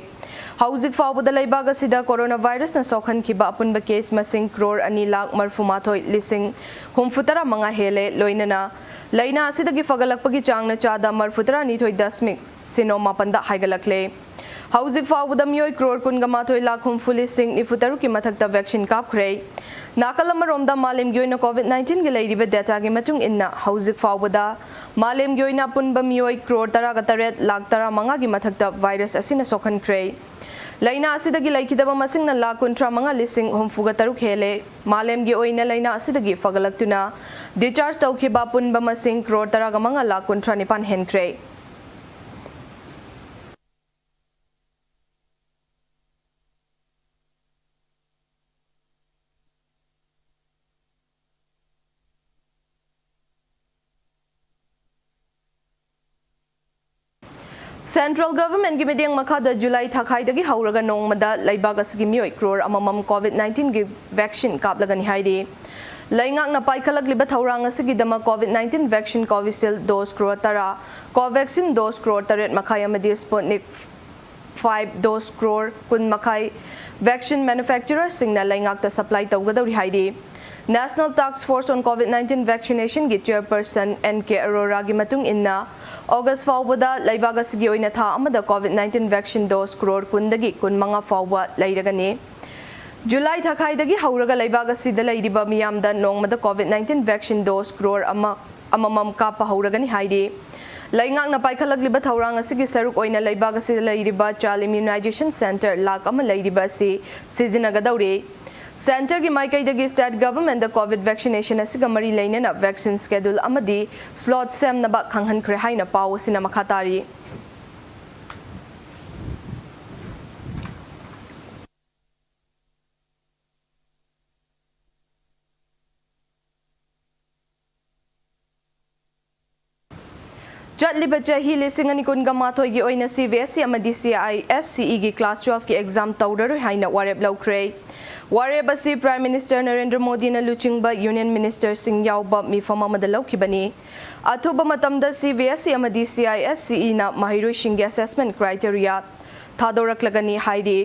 ꯍꯧꯖꯤꯛ ꯐꯥꯎꯕꯗ ꯂꯩꯕꯥꯛ ꯑꯁꯤꯗ ꯀꯣꯔꯣꯅꯥ ꯚꯥꯏꯔꯁꯅ ꯁꯣꯛꯍꯟꯈꯤꯕ ꯑꯄꯨꯟꯕ ꯀꯦꯁ ꯃꯁꯤꯡ ꯀ꯭ꯔꯣꯔ ꯑꯅꯤ ꯂꯥꯈ ꯃꯔꯤꯐꯨ ꯃꯥꯊꯣꯏ ꯂꯤꯁꯤꯡ ꯍꯨꯝꯐꯨ ꯇꯔꯥ ꯃꯉꯥ ꯍꯦꯜꯂꯦ꯫ ꯂꯣꯏꯅꯅ ꯂꯩꯅꯥ ꯑꯁꯤꯗꯒꯤ ꯐꯒꯠꯂꯛꯄꯒꯤ ꯆꯥꯡꯅ ꯆꯥꯗ ꯃꯔꯤꯐꯨ ꯇꯔꯥ ꯅꯤꯊꯣꯏ ꯗꯁꯃꯤꯛ ꯁꯤꯅꯣ ꯃꯥꯄꯟꯗ ꯍꯥꯏꯒꯠꯂꯛꯂꯦ꯫ ꯍꯧꯖꯤꯛ ꯐꯥꯎꯕꯗ ꯃꯤꯑꯣꯏ ꯀ꯭ꯔꯣꯔ ꯀꯨꯟꯒ ꯃꯥꯊꯣꯏ ꯂꯥꯈ ꯍꯨꯝꯐꯨ ꯂꯤꯁꯤꯡ ꯅꯤꯐꯨ ꯇꯔꯨꯛꯀꯤ ꯃꯊꯛꯇ vaccine ꯀꯥꯞꯈ꯭ꯔꯦ꯫ ꯅꯥꯀꯜ ꯑꯃꯔꯣꯝꯗ, ꯃꯥꯂꯦꯝꯒꯤ ꯑꯣꯏꯅ COVID nineteen ꯒꯤ ꯂꯩꯔꯤꯕ data ꯒꯤ ꯃꯇꯨꯡ ꯏꯟꯅ, ꯍꯧꯖꯤꯛ ꯐꯥꯎꯕꯗ ꯃꯥꯂꯦꯝꯒꯤ ꯑꯣꯏꯅ ꯑꯄꯨꯟꯕ ꯃꯤꯑꯣꯏ ꯀ꯭ꯔꯣꯔ ꯇꯔꯥꯒ ꯇꯔꯦꯠ ꯂꯥꯈ ꯇꯔꯥꯃꯉꯥꯒꯤ ꯃꯊꯛꯇ virus ꯑꯁꯤꯅ ꯁꯣꯛꯍꯟꯈ꯭ꯔꯦ꯫ ꯂꯥꯏꯅꯥ ꯑꯁꯤꯗꯒꯤ ꯂꯩꯈꯤꯗꯕ ꯃꯁꯤꯡꯅ ꯂꯥꯈ ꯀꯨꯟꯊ꯭ꯔꯥ ꯃꯉꯥ ꯂꯤꯁꯤꯡ ꯍꯨꯝꯐꯨꯒ ꯇꯔꯨꯛ ꯍꯦꯜꯂꯦ꯫ ꯃꯥꯂꯦꯝꯒꯤ ꯑꯣꯏꯅ ꯂꯥꯏꯅꯥ ꯑꯁꯤꯗꯒꯤ ꯐꯒꯠꯂꯛꯇꯨꯅ discharge ꯇꯧꯈꯤꯕ ꯑꯄꯨꯟꯕ ꯃꯁꯤꯡ ꯀ꯭ꯔꯣꯔ ꯇꯔꯥꯒ ꯃꯉꯥ ꯂꯥꯈ ꯀꯨꯟꯊ꯭ꯔꯥ ꯅꯤꯄꯥꯟ ꯍꯦꯟꯈ꯭ꯔꯦ꯫ Central Government ꯀꯤ ꯃꯤꯠꯌꯦꯡ ꯃꯈꯥꯗ ꯖꯨꯂꯥꯏ ꯊꯥꯈꯥꯏꯗꯒꯤ ꯍꯧꯔꯒ ꯅꯣꯡꯃꯗ ꯂꯩꯕꯥꯛ ꯑꯁꯤꯒꯤ ꯃꯤꯑꯣꯏ ꯀ꯭ꯔꯣꯔ ꯑꯃꯃꯝ COVID nineteen ꯒꯤ vaccine ꯀꯥꯞꯂꯒꯅꯤ ꯍꯥꯏꯔꯤ꯫ ꯂꯩꯉꯥꯛꯅ ꯄꯥꯏꯈꯠꯂꯛꯂꯤꯕ ꯊꯧꯔꯥꯡ ꯑꯁꯤꯒꯤꯗꯃꯛ COVID nineteen vaccine Covishield dose crore ꯇꯔꯥ, Covaxin dose ꯀ꯭ꯔꯣꯔ ꯇꯔꯦꯠ ꯃꯈꯥꯏ ꯑꯃꯗꯤ Sputnik five dose ꯀ꯭ꯔꯣꯔ ꯀꯨꯟ ꯃꯈꯥꯏ vaccine manufacturer ꯁꯤꯡꯅ ꯂꯩꯉꯥꯛꯇ supply ꯇꯧꯒꯗꯧꯔꯤ ꯍꯥꯏꯔꯤ꯫ National Task Force on COVID nineteen Vaccination ꯒꯤ chairperson N K Arora ꯒꯤ ꯃꯇꯨꯡ ꯏꯟꯅ, August ꯐꯥꯎꯕꯗ ꯂꯩꯕꯥꯛ ꯑꯁꯤꯒꯤ ꯑꯣꯏꯅ ꯊꯥ ꯑꯃꯗ COVID nineteen vaccine dose crore ꯀꯨꯟꯗꯒꯤ ꯀꯨꯟꯃꯉꯥ ꯐꯥꯎꯕ ꯂꯩꯔꯒꯅꯤ꯫ ꯖꯨꯂꯥꯏ ꯊꯥꯈꯥꯏꯗꯒꯤ ꯍꯧꯔꯒ ꯂꯩꯕꯥꯛ ꯑꯁꯤꯗ ꯂꯩꯔꯤꯕ ꯃꯤꯌꯥꯝꯗ ꯅꯣꯡꯃꯗ COVID nineteen vaccine dose crore ꯑꯃ ꯑꯃꯃꯝ ꯀꯥꯞꯄ ꯍꯧꯔꯒꯅꯤ ꯍꯥꯏꯔꯤ꯫ ꯂꯩꯉꯥꯛꯅ ꯄꯥꯏꯈꯠꯂꯛꯂꯤꯕ ꯊꯧꯔꯥꯡ ꯑꯁꯤꯒꯤ ꯁꯔꯨꯛ ꯑꯣꯏꯅ ꯂꯩꯕꯥꯛ ꯑꯁꯤꯗ ꯂꯩꯔꯤꯕ child immunization centre ꯂꯥꯈ ꯑꯃ ꯂꯩꯔꯤꯕ ꯑꯁꯤ ꯁꯤꯖꯤꯟꯅꯒꯗꯧꯔꯤ꯫ Centre ꯒꯤ ꯃꯥꯏꯀꯩꯗꯒꯤ state government ꯗ COVID vaccination ꯑꯁꯤꯒ ꯃꯔꯤ ꯂꯩꯅꯅ vaccine schedule ꯑꯃꯗꯤ slot ꯁꯦꯝꯅꯕ ꯈꯪꯍꯟꯈ꯭ꯔꯦ ꯍꯥꯏꯅ ꯄꯥꯎ ꯑꯁꯤꯅ ꯃꯈꯥ ꯇꯥꯔꯤ꯫ ꯆꯠꯂꯤꯕ ꯆꯍꯤ ꯂꯤꯁꯤꯡ ꯑꯅꯤ ꯀꯨꯟꯒ ꯃꯥꯊꯣꯏꯒꯤ ꯑꯣꯏꯅ CBSE ꯑꯃꯗꯤ CISCE ꯒꯤ class twelve ꯀꯤ exam ꯇꯧꯔꯔꯣꯏ ꯍꯥꯏꯅ ꯋꯥꯔꯦꯞ ꯂꯧꯈ꯭ꯔꯦ꯫ ꯋꯥꯔꯦꯞ ꯑꯁꯤ Prime Minister ꯅꯔꯦꯟꯗ꯭ꯔ ꯃꯣꯗꯤꯅ ꯂꯨꯆꯤꯡꯕ Union Minister ꯁꯤꯡ ꯌꯥꯎꯕ ꯃꯤꯐꯝ ꯑꯃꯗ ꯂꯧꯈꯤꯕꯅꯤ꯫ ꯑꯊꯨꯕ ꯃꯇꯝꯗ CBSE ꯑꯃꯗꯤ CISCE ꯅ ꯃꯍꯩꯔꯣꯏꯁꯤꯡꯒꯤ assessment criteria ꯊꯥꯗꯣꯔꯛꯂꯒꯅꯤ ꯍꯥꯏꯔꯤ꯫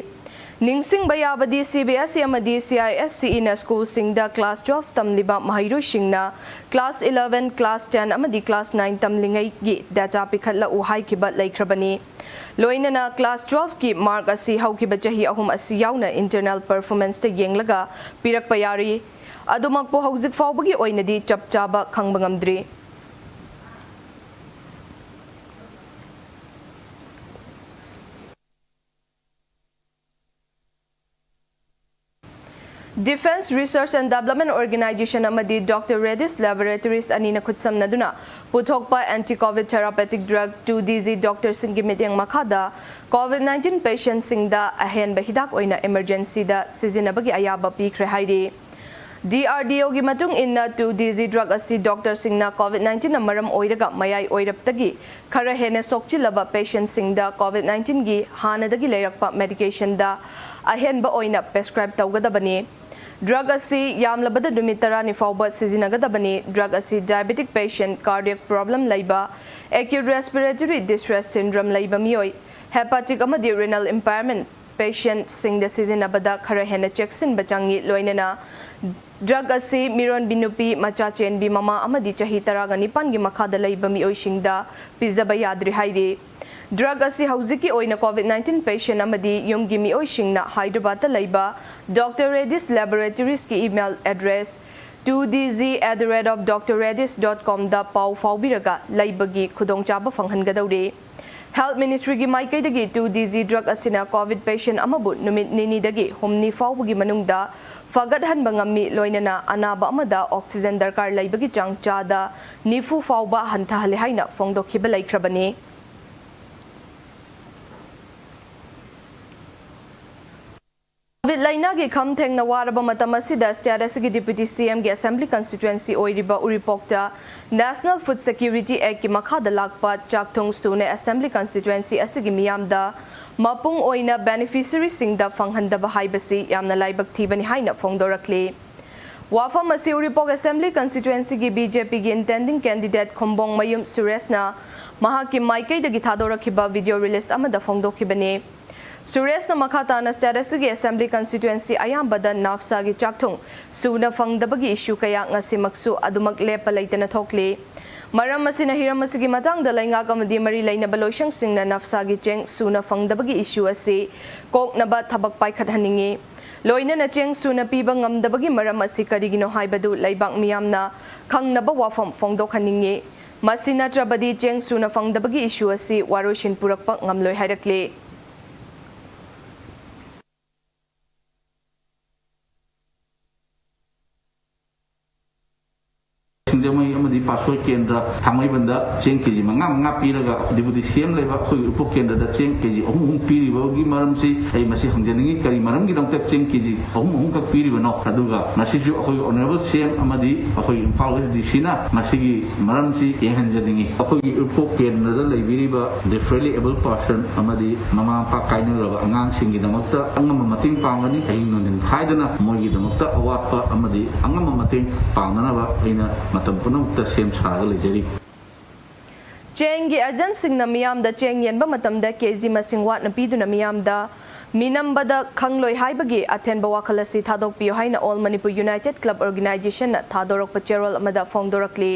ꯅꯤꯡꯁꯤꯡꯕ ꯌꯥꯕꯗꯤ, CBSE ꯑꯃꯗꯤ CISCEꯅ ꯁ꯭ꯀꯨꯜꯁꯤꯡꯗ class twelve ꯇꯝꯂꯤꯕ ꯃꯍꯩꯔꯣꯏꯁꯤꯡꯅ class eleven, class ten ꯑꯃꯗꯤ class nine ꯇꯝꯂꯤꯉꯩꯒꯤ data ꯄꯤꯈꯠꯂꯛꯎ ꯍꯥꯏꯈꯤꯕ ꯂꯩꯈ꯭ꯔꯕꯅꯤ꯫ ꯂꯣꯏꯅꯅ class twelveꯀꯤ mark ꯑꯁꯤ ꯍꯧꯈꯤꯕ ꯆꯍꯤ ꯑꯍꯨꯝ ꯑꯁꯤ ꯌꯥꯎꯅ internal performanceꯇ ꯌꯦꯡꯂꯒ ꯄꯤꯔꯛꯄ ꯌꯥꯔꯤ꯫ ꯑꯗꯨꯃꯛꯄꯨ ꯍꯧꯖꯤꯛ ꯐꯥꯎꯕꯒꯤ ꯑꯣꯏꯅꯗꯤ ꯆꯞ ꯆꯥꯕ ꯈꯪꯕ ꯉꯝꯗ꯭ꯔꯤ꯫ Defence Research and Development Organisation ꯑꯃꯗꯤ Doctor Reddy's Laboratories ꯑꯅꯤꯅ ꯈꯨꯠꯁꯝꯅꯗꯨꯅ ꯄꯨꯊꯣꯛꯄ anti-COVID therapeutic drug two D Z doctorꯁꯤꯡꯒꯤ ꯃꯤꯠꯌꯦꯡ ꯃꯈꯥꯗ COVID nineteen patientꯁꯤꯡꯗ ꯑꯍꯦꯟꯕ ꯍꯤꯗꯥꯛ ꯑꯣꯏꯅ emergencyꯗ ꯁꯤꯖꯤꯟꯅꯕꯒꯤ ꯑꯌꯥꯕ ꯄꯤꯈ꯭ꯔꯦ ꯍꯥꯏꯔꯤ꯫ DRDOꯒꯤ ꯃꯇꯨꯡ ꯏꯟꯅ, two D Z drug ꯑꯁꯤ doctorꯁꯤꯡꯅ COVID nineteenꯅ ꯃꯔꯝ ꯑꯣꯏꯔꯒ ꯃꯌꯥꯏ ꯑꯣꯏꯔꯞꯇꯒꯤ ꯈꯔ ꯍꯦꯟꯅ ꯁꯣꯛꯆꯤꯜꯂꯕ patientꯁꯤꯡꯗ COVID nineteenꯒꯤ ꯍꯥꯟꯅꯗꯒꯤ ꯂꯩꯔꯛꯄ medicationꯗ ꯑꯍꯦꯟꯕ ꯑꯣꯏꯅ prescribe ꯇꯧꯒꯗꯕꯅꯤ꯫ Drug ꯑꯁꯤ ꯌꯥꯝꯂꯕꯗ ꯅꯨꯃꯤꯠ ꯇꯔꯥꯅꯤ ꯐꯥꯎꯕ ꯁꯤꯖꯤꯟꯅꯒꯗꯕꯅꯤ꯫ Drug ꯑꯁꯤ diabetic patient, cardiac problem ꯂꯩꯕ, acute respiratory distress syndrome ꯂꯩꯕ ꯃꯤꯑꯣꯏ, hepatic ꯑꯃꯗꯤ renal impairment patientꯁꯤꯡꯗ ꯁꯤꯖꯤꯟꯅꯕꯗ ꯈꯔ ꯍꯦꯟꯅ ꯆꯦꯛꯁꯤꯟꯕ ꯆꯪꯏ꯫ ꯂꯣꯏꯅꯅ drug ꯑꯁꯤ ꯃꯤꯔꯣꯟꯕꯤ ꯅꯨꯄꯤ, ꯃꯆꯥ ꯆꯦꯟꯕꯤ ꯃꯃꯥ ꯑꯃꯗꯤ ꯆꯍꯤ ꯇꯔꯥꯒ ꯅꯤꯄꯥꯟꯒꯤ ꯃꯈꯥꯗ ꯂꯩꯕ ꯃꯤꯑꯣꯏꯁꯤꯡꯗ ꯄꯤꯖꯕ ꯌꯥꯗ꯭ꯔꯤ ꯍꯥꯏꯔꯤ꯫ Drug ꯑꯁꯤ ꯍꯧꯖꯤꯛꯀꯤ ꯑꯣꯏꯅ COVID nineteen patient ꯑꯃꯗꯤ ꯌꯨꯝꯒꯤ ꯃꯤꯑꯣꯏꯁꯤꯡꯅ ꯍꯥꯏꯗ꯭ꯔꯕꯥꯗꯇ ꯂꯩꯕ Doctor Reddy's Laboratories ꯀꯤ email address two D Z at the rate of doctor reddy's dot com ꯗ ꯄꯥꯎ ꯐꯥꯎꯕꯤꯔꯒ ꯂꯩꯕꯒꯤ ꯈꯨꯗꯣꯡꯆꯥꯕ ꯐꯪꯍꯟꯒꯗꯧꯔꯤ꯫ Health Ministry ꯒꯤ ꯃꯥꯏꯀꯩꯗꯒꯤ two D Z drug ꯑꯁꯤꯅ COVID patient ꯑꯃꯕꯨ ꯅꯨꯃꯤꯠ ꯅꯤꯅꯤꯗꯒꯤ ꯍꯨꯝꯅꯤ ꯐꯥꯎꯕꯒꯤ ꯃꯅꯨꯡꯗ ꯐꯒꯠꯍꯟꯕ ꯉꯝꯃꯤ, ꯂꯣꯏꯅꯅ ꯑꯅꯥꯕ ꯑꯃꯗ oxygen ꯗꯔꯀꯥꯔ ꯂꯩꯕꯒꯤ ꯆꯥꯡ ꯆꯥꯗ ꯅꯤꯐꯨ ꯐꯥꯎꯕ ꯍꯟꯊꯍꯜꯂꯦ ꯍꯥꯏꯅ ꯐꯣꯡꯗꯣꯛꯈꯤꯕ ꯂꯩꯈ꯭ꯔꯕꯅꯤ꯫ COVID ꯂꯩꯅꯥꯒꯤ ꯈꯝ ꯊꯦꯡꯅ ꯋꯥꯔꯕ ꯃꯇꯝ ꯑꯁꯤꯗ state ꯑꯁꯤꯒꯤ Deputy CM ꯒꯤ Assembly Constituency ꯑꯣꯏꯔꯤꯕ ꯎꯔꯤꯄꯣꯛꯇ National Food Security Act ꯀꯤ ꯃꯈꯥꯗ ꯂꯥꯛꯄ ꯆꯥꯛꯊꯨꯡ ꯁꯨꯅ Assembly Constituency ꯑꯁꯤꯒꯤ ꯃꯤꯌꯥꯝꯗ ꯃꯄꯨꯡ ꯑꯣꯏꯅ beneficiary ꯁꯤꯡꯗ ꯐꯪꯍꯟꯗꯕ ꯍꯥꯏꯕꯁꯤ ꯌꯥꯝꯅ ꯂꯥꯏꯕꯛ ꯊꯤꯕꯅꯤ ꯍꯥꯏꯅ ꯐꯣꯡꯗꯣꯔꯛꯂꯤ꯫ ꯋꯥꯐꯝ ꯑꯁꯤ ꯎꯔꯤꯄꯣꯛ Assembly Constituency ꯒꯤ BJP ꯒꯤ intending candidate ꯈꯨꯝꯕꯣꯡꯃꯌꯨꯝ ꯁꯨꯔꯦꯁꯅ ꯃꯍꯥꯛꯀꯤ ꯃꯥꯏꯀꯩꯗꯒꯤ ꯊꯥꯗꯣꯔꯛꯈꯤꯕ video release ꯑꯃꯗ ꯐꯣꯡꯗꯣꯛꯈꯤꯕꯅꯤ꯫ ꯁꯨꯔꯦꯁꯅ ꯃꯈꯥ ꯇꯥꯅ ꯁ꯭ꯇꯦꯠ ꯑꯁꯤꯒꯤ ꯑꯦꯁꯦꯝꯕ꯭ꯂꯤ ꯀꯟꯁꯇꯤꯇ꯭ꯋꯦꯟꯁꯤ ꯑꯌꯥꯝꯕꯗ ꯅꯥꯐꯁꯥꯒꯤ ꯆꯥꯛꯊꯨꯡ ꯁꯨꯅ ꯐꯪꯗꯕꯒꯤ ꯏꯁꯨ ꯀꯌꯥ ꯉꯁꯤꯃꯛꯁꯨ ꯑꯗꯨꯃꯛ ꯂꯦꯞꯄ ꯂꯩꯇꯅ ꯊꯣꯛꯂꯤ꯫ ꯃꯔꯝ ꯑꯁꯤꯅ ꯍꯤꯔꯝ ꯑꯁꯤꯒꯤ ꯃꯇꯥꯡꯗ ꯂꯩꯉꯥꯛ ꯑꯃꯗꯤ ꯃꯔꯤ ꯂꯩꯅꯕ ꯂꯣꯏꯁꯪꯁꯤꯡꯅ ꯅꯥꯐꯁꯥꯒꯤ ꯆꯦꯡ ꯁꯨꯅ ꯐꯪꯗꯕꯒꯤ ꯏꯁꯨ ꯑꯁꯤ ꯀꯣꯛꯅꯕ ꯊꯕꯛ ꯄꯥꯏꯈꯠꯍꯟꯅꯤꯡꯏ꯫ ꯂꯣꯏꯅꯅ ꯆꯦꯡ ꯁꯨꯅ ꯄꯤꯕ ꯉꯝꯗꯕꯒꯤ ꯃꯔꯝ ꯑꯁꯤ ꯀꯔꯤꯒꯤꯅꯣ ꯍꯥꯏꯕꯗꯨ ꯂꯩꯕꯥꯛ ꯃꯤꯌꯥꯝꯅ ꯈꯪꯅꯕ ꯋꯥꯐꯝ ꯐꯣꯡꯗꯣꯛꯍꯟꯅꯤꯡꯏ꯫ ꯃꯁꯤ ꯅꯠꯇ꯭ꯔꯕꯗꯤ ꯆꯦꯡ ꯁꯨꯅ ꯐꯪꯗꯕꯒꯤ ꯏꯁꯨ ꯑꯁꯤ ꯋꯥꯔꯣꯏꯁꯤꯟ ꯄꯨꯔꯛꯄ ꯉꯝꯂꯣꯏ ꯍꯥꯏꯔꯛꯂꯤ꯫ ꯁꯤꯡꯖꯃꯩ ꯑꯃꯗꯤ ꯄꯥꯠꯁꯣꯏ ꯀꯦꯟꯗ꯭ꯔ ꯊꯥꯡꯃꯩꯕꯟꯗ ꯆꯦꯡ ꯀꯦꯖꯤ ꯃꯉꯥ ꯃꯉꯥ ꯄꯤꯔꯒ ꯗꯤꯄꯨꯇꯤ ꯁꯤ ꯑꯦꯝ ꯂꯩꯕ ꯑꯩꯈꯣꯏꯒꯤ ꯎꯔꯤꯄꯣꯛ ꯀꯦꯟꯗ꯭ꯔꯗ ꯆꯦꯡ ꯀꯦꯖꯤ ꯑꯍꯨꯝ ꯑꯍꯨꯝ ꯄꯤꯔꯤꯕꯒꯤ ꯃꯔꯝꯁꯤ ꯑꯩ ꯃꯁꯤ ꯍꯪꯖꯅꯤꯡꯉꯤ꯫ ꯀꯔꯤ ꯃꯔꯝꯒꯤꯗꯃꯛꯇ ꯆꯦꯡ ꯀꯦꯖꯤ ꯑꯍꯨꯝ ꯑꯍꯨꯝꯈꯛ ꯄꯤꯔꯤꯕꯅꯣ? ꯑꯗꯨꯒ ꯉꯁꯤꯁꯨ ꯑꯩꯈꯣꯏꯒꯤ ꯑꯣꯅꯔꯦꯕꯜ ꯁꯤ ꯑꯦꯝ ꯑꯃꯗꯤ ꯑꯩꯈꯣꯏꯒꯤ ꯏꯝꯐꯥꯜ ꯋꯦꯁ ꯗꯤ ꯁꯤꯅ ꯃꯁꯤꯒꯤ ꯃꯔꯝꯁꯤ ꯌꯦꯡꯍꯟꯖꯅꯤꯡꯉꯤ꯫ ꯑꯩꯈꯣꯏꯒꯤ ꯎꯔꯤꯄꯣꯛ ꯀꯦꯟꯗ꯭ꯔꯗ ꯂꯩꯕꯤꯔꯤꯕ differently abled person ꯑꯃꯗꯤ ꯃꯃꯥ ꯃꯄꯥ ꯀꯥꯏꯅꯔꯕ ꯑꯉꯥꯡꯁꯤꯡꯒꯤꯗꯃꯛꯇ ꯑꯉꯝꯕ ꯃꯇꯦꯡ ꯄꯥꯡꯒꯅꯤ꯫ ꯑꯍꯤꯡ ꯅꯨꯡꯊꯤꯟ ꯈꯥꯏꯗꯅ ꯃꯣꯏꯒꯤꯗꯃꯛꯇ ꯑꯋꯥꯠꯄ ꯑꯃꯗꯤ ꯑꯉꯝꯕ ꯃꯇꯦꯡ ꯄꯥꯡꯅꯅꯕ ꯑꯩꯅ ꯃꯇꯝ ꯄꯨꯝꯅꯃꯛꯇ ꯁꯦꯝ ꯁꯥꯔꯒ ꯂꯩꯖꯔꯤ꯫ ꯆꯦꯡꯒꯤ ꯑꯦꯖꯦꯟꯁꯤꯡꯅ ꯃꯤꯌꯥꯝꯗ ꯆꯦꯡ ꯌꯦꯟꯕ ꯃꯇꯝꯗ ꯀꯦꯖꯤ ꯃꯁꯤꯡ ꯋꯥꯠꯅ ꯄꯤꯗꯨꯅ ꯃꯤꯌꯥꯝꯗ ꯃꯤꯅꯝꯕꯗ ꯈꯪꯂꯣꯏ ꯍꯥꯏꯕꯒꯤ ꯑꯊꯦꯟꯕ ꯋꯥꯈꯜ ꯑꯁꯤ ꯊꯥꯗꯣꯛꯄꯤꯌꯨ ꯍꯥꯏꯅ All Manipur United Club Organizationꯅ ꯊꯥꯗꯣꯔꯛꯄ ꯆꯦꯔꯣꯜ ꯑꯃꯗ ꯐꯣꯡꯗꯣꯔꯛꯂꯤ꯫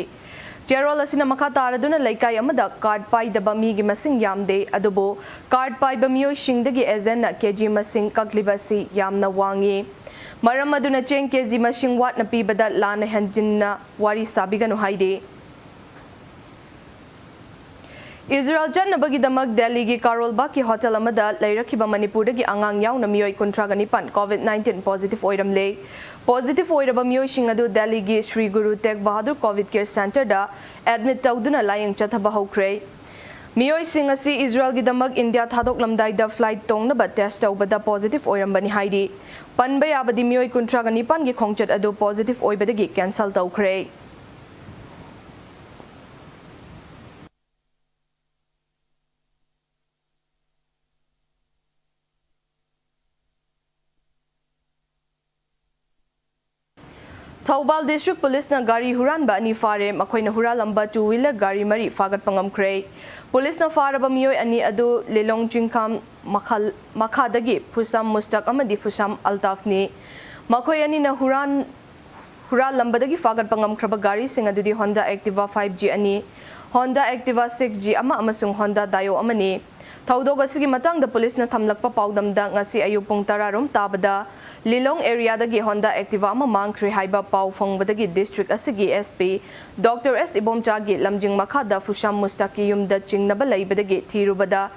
ꯆꯦꯔꯣꯜ ꯑꯁꯤꯅ ꯃꯈꯥ ꯇꯥꯔꯗꯨꯅ ꯂꯩꯀꯥꯏ ꯑꯃꯗ ꯀꯥꯔꯗ ꯄꯥꯏꯗꯕ ꯃꯤꯒꯤ ꯃꯁꯤꯡ ꯌꯥꯝꯗꯦ, ꯑꯗꯨꯕꯨ ꯀꯥꯔꯗ ꯄꯥꯏꯕ ꯃꯤꯑꯣꯏꯁꯤꯡꯗꯒꯤ ꯑꯦꯖꯦꯟꯅ ꯀꯦꯖꯤ ꯃꯁꯤꯡ ꯀꯛꯂꯤꯕ ꯑꯁꯤ ꯌꯥꯝꯅ ꯋꯥꯡꯏ꯫ ꯃꯔꯝ ꯑꯗꯨꯅ ꯆꯦꯡ ꯀꯦꯖꯤ ꯃꯁꯤꯡ ꯋꯥꯠꯅ ꯄꯤꯕꯗ ꯂꯥꯟꯅ ꯍꯦꯟꯖꯤꯟꯅ ꯋꯥꯔꯤ ꯁꯥꯕꯤꯒꯅꯨ ꯍꯥꯏꯔꯤ꯫ ꯏꯖꯔꯦꯜ ꯆꯠꯅꯕꯒꯤꯗꯃꯛ ꯗꯦꯜꯂꯤꯒꯤ ꯀꯥꯔꯣꯜ ꯕꯥꯒꯀꯤ ꯍꯣꯇꯦꯜ ꯑꯃꯗ ꯂꯩꯔꯛꯈꯤꯕ ꯃꯅꯤꯄꯨꯔꯗꯒꯤ ꯑꯉꯥꯡ ꯌꯥꯎꯅ ꯃꯤꯑꯣꯏ ꯀꯨꯟꯊ꯭ꯔꯥꯒ ꯅꯤꯄꯥꯟ COVID nineteen positive ꯑꯣꯏꯔꯝꯂꯦ꯫ Positive ꯑꯣꯏꯔꯕ ꯃꯤꯑꯣꯏꯁꯤꯡ ꯑꯗꯨ ꯗꯦꯜꯂꯤꯒꯤ ꯁ꯭ꯔꯤ ꯒꯨꯔꯨ ꯇꯦꯒ ꯕꯍꯥꯗꯨꯔ COVID care centreꯗ admit ꯇꯧꯗꯨꯅ ꯂꯥꯌꯦꯡ ꯆꯠꯊꯕ ꯍꯧꯈ꯭ꯔꯦ꯫ ꯃꯤꯑꯣꯏꯁꯤꯡ ꯑꯁꯤ ꯏꯖꯔꯦꯜꯒꯤꯗꯃꯛ ꯏꯟꯗꯤꯌꯥ ꯊꯥꯗꯣꯛꯂꯝꯗꯥꯏꯗ flight ꯇꯣꯡꯅꯕ test ꯇꯧꯕꯗ positive ꯑꯣꯏꯔꯝꯕꯅꯤ ꯍꯥꯏꯔꯤ꯫ ꯄꯟꯕ ꯌꯥꯕꯗꯤ ꯃꯤꯑꯣꯏ ꯀꯨꯟꯊ꯭ꯔꯥꯒ ꯅꯤꯄꯥꯟꯒꯤ ꯈꯣꯡꯆꯠ ꯑꯗꯨ positive ꯑꯣꯏꯕꯗꯒꯤ cancel ꯇꯧꯈ꯭ꯔꯦ꯫ ꯊꯧꯕꯥꯜ District Police ꯅ ꯒꯥꯔꯤ ꯍꯨꯔꯥꯟꯕ ꯑꯅꯤ ꯐꯥꯔꯦ꯫ ꯃꯈꯣꯏꯅ ꯍꯨꯔꯥꯜꯂꯝꯕ two wheeler ꯒꯥꯔꯤ ꯃꯔꯤ ꯐꯥꯒꯠꯄ ꯉꯝꯈ꯭ꯔꯦ꯫ Police ꯅ ꯐꯥꯔꯕ ꯃꯤꯑꯣꯏ ꯑꯅꯤ ꯑꯗꯨ ꯂꯤꯂꯣꯡ ꯆꯤꯡꯈꯥꯝ ꯃꯈꯜ-, ꯃꯈꯥꯗꯒꯤ ꯐꯨꯁꯥꯝ ꯃꯨꯁꯇꯛ ꯑꯃꯗꯤ ꯐꯨꯁꯥꯝ ꯑꯜꯇꯥꯐꯅꯤ꯫ ꯃꯈꯣꯏ ꯑꯅꯤꯅ ꯍꯨꯔꯥꯟ-, ꯍꯨꯔꯥꯜꯂꯝꯕꯗꯒꯤ ꯐꯥꯒꯠꯄ ꯉꯝꯈ꯭ꯔꯕ ꯒꯥꯔꯤꯁꯤꯡ ꯑꯗꯨꯗꯤ Honda Activa five G ꯑꯅꯤ, Honda Activa six G ꯑꯃ ꯑꯃꯁꯨꯡ Honda Dio ꯑꯃꯅꯤ꯫ ꯊꯧꯗꯣꯛ ꯑꯁꯤꯒꯤ ꯃꯇꯥꯡꯗ police ꯅ ꯊꯝꯂꯛꯄ ꯄꯥꯎꯗꯝꯗ, ꯉꯁꯤ ꯑꯌꯨꯛ ꯄꯨꯡ ꯇꯔꯥ ꯔꯣꯝ ꯇꯥꯕꯗ ꯂꯤꯂꯣꯡ area ꯗꯒꯤ Honda Activa ꯑꯃ ꯃꯥꯡꯈ꯭ꯔꯦ ꯍꯥꯏꯕ ꯄꯥꯎ ꯐꯪꯕꯗꯒꯤ district ꯑꯁꯤꯒꯤ S P Doctor S ꯏꯕꯣꯝꯆꯥꯒꯤ ꯂꯝꯖꯤꯡ ꯃꯈꯥꯗ ꯐꯨꯁꯥꯝ ꯃꯨꯁꯇꯛꯀꯤ ꯌꯨꯝꯗ ꯆꯤꯡꯅꯕ ꯂꯩꯕꯗꯒꯤ ꯊꯤꯔꯨꯕꯗ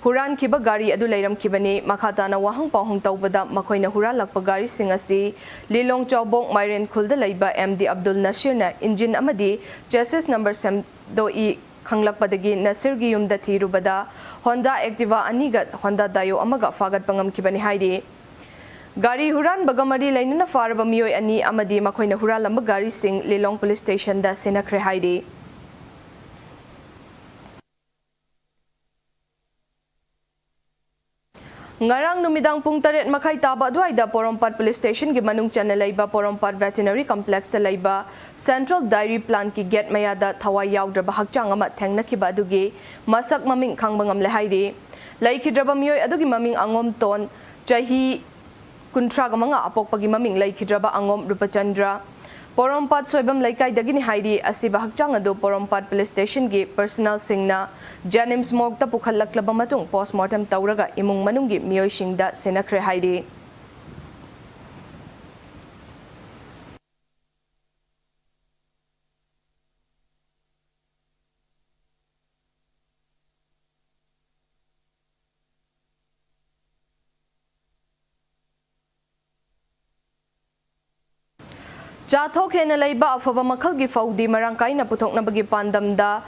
ꯍꯨꯔꯥꯟꯈꯤꯕ ꯒꯥꯔꯤ ꯑꯗꯨ ꯂꯩꯔꯝꯈꯤꯕꯅꯤ꯫ ꯃꯈꯥ ꯇꯥꯅ ꯋꯥꯍꯪ ꯄꯥꯎꯍꯪ ꯇꯧꯕꯗ ꯃꯈꯣꯏꯅ ꯍꯨꯔꯥꯜꯂꯛꯄ ꯒꯥꯔꯤꯁꯤꯡ ꯑꯁꯤ ꯂꯤꯂꯣꯡ ꯆꯥꯎꯕꯣꯛ ꯃꯥꯏꯔꯦꯟ ꯈꯨꯜꯗ ꯂꯩꯕ M D ꯑꯕꯗꯨꯜ ꯅꯁꯤꯔꯅ engine ꯑꯃꯗꯤ chassis number ꯁꯦꯝꯗꯣꯛꯏ ꯈꯪꯂꯛꯄꯗꯒꯤ ꯅꯁꯤꯔꯒꯤ ꯌꯨꯝꯗ ꯊꯤꯔꯨꯕꯗ Honda Activa ꯑꯅꯤꯒ Honda Dio ꯑꯃꯒ ꯐꯥꯒꯠꯄ ꯉꯝꯈꯤꯕꯅꯤ ꯍꯥꯏꯔꯤ꯫ ꯒꯥꯔꯤ ꯍꯨꯔꯥꯟꯕꯒ ꯃꯔꯤ ꯂꯩꯅꯅ ꯐꯥꯔꯕ ꯃꯤꯑꯣꯏ ꯑꯅꯤ ꯑꯃꯗꯤ ꯃꯈꯣꯏꯅ ꯍꯨꯔꯥꯜꯂꯝꯕ ꯒꯥꯔꯤꯁꯤꯡ ꯂꯤꯂꯣꯡ police station ꯗ ꯁꯤꯟꯅꯈ꯭ꯔꯦ ꯍꯥꯏꯔꯤ꯫ ꯉꯔꯥꯡ ꯅꯨꯃꯤꯗꯥꯡ ꯄꯨꯡ ꯇꯔꯦꯠ ꯃꯈꯥꯏ ꯇꯥꯕ ꯑꯗꯨꯋꯥꯏꯗ ꯄꯣꯔꯣꯝꯄꯥꯠ police station ꯒꯤ ꯃꯅꯨꯡ ꯆꯟꯅ ꯂꯩꯕ ꯄꯣꯔꯣꯝꯄꯥꯠ veterinary complex ꯇ ꯂꯩꯕ Central Dairy Plant ꯀꯤ gate ꯃꯌꯥꯗ ꯊꯋꯥꯏ ꯌꯥꯎꯗ꯭ꯔꯕ ꯍꯛꯆꯥꯡ ꯑꯃ ꯊꯦꯡꯅꯈꯤꯕ ꯑꯗꯨꯒꯤ ꯃꯁꯛ ꯃꯃꯤꯡ ꯈꯪꯕ ꯉꯝꯂꯦ ꯍꯥꯏꯔꯤ꯫ ꯂꯩꯈꯤꯗ꯭ꯔꯕ ꯃꯤꯑꯣꯏ ꯑꯗꯨꯒꯤ ꯃꯃꯤꯡ ꯑꯉꯣꯝꯇꯣꯟ, ꯆꯍꯤ ꯀꯨꯟꯊ꯭ꯔꯥꯒ ꯃꯉꯥ, ꯑꯄꯣꯛꯄꯒꯤ ꯃꯃꯤꯡ ꯂꯩꯈꯤꯗ꯭ꯔꯕ ꯑꯉꯣꯝ ꯔꯨꯄꯆꯟꯗ꯭ꯔ꯫ ꯄꯣꯔꯣꯝꯄꯥꯠ ꯁꯣꯏꯕꯝ ꯂꯩꯀꯥꯏꯗꯒꯤꯅꯤ ꯍꯥꯏꯔꯤ꯫ ꯑꯁꯤꯕ ꯍꯛꯆꯥꯡ ꯑꯗꯨ ꯄꯣꯔꯣꯝꯄꯥꯠ police station ꯒꯤ personnel ꯁꯤꯡꯅ JNIMS morgue ꯇ ꯄꯨꯈꯠꯂꯛꯂꯕ ꯃꯇꯨꯡ post mortem ꯇꯧꯔꯒ ꯏꯃꯨꯡ ꯃꯅꯨꯡꯒꯤ ꯃꯤꯑꯣꯏꯁꯤꯡꯗ ꯁꯤꯟꯅꯈ꯭ꯔꯦ ꯍꯥꯏꯔꯤ꯫ ꯆꯥꯊꯣꯛ ꯍꯦꯟꯅ ꯂꯩꯕ ꯑꯐꯕ ꯃꯈꯜꯒꯤ ꯐꯧꯗꯤ ꯃꯔꯥꯡ ꯀꯥꯏꯅ ꯄꯨꯊꯣꯛꯅꯕꯒꯤ ꯄꯥꯟꯗꯝꯗ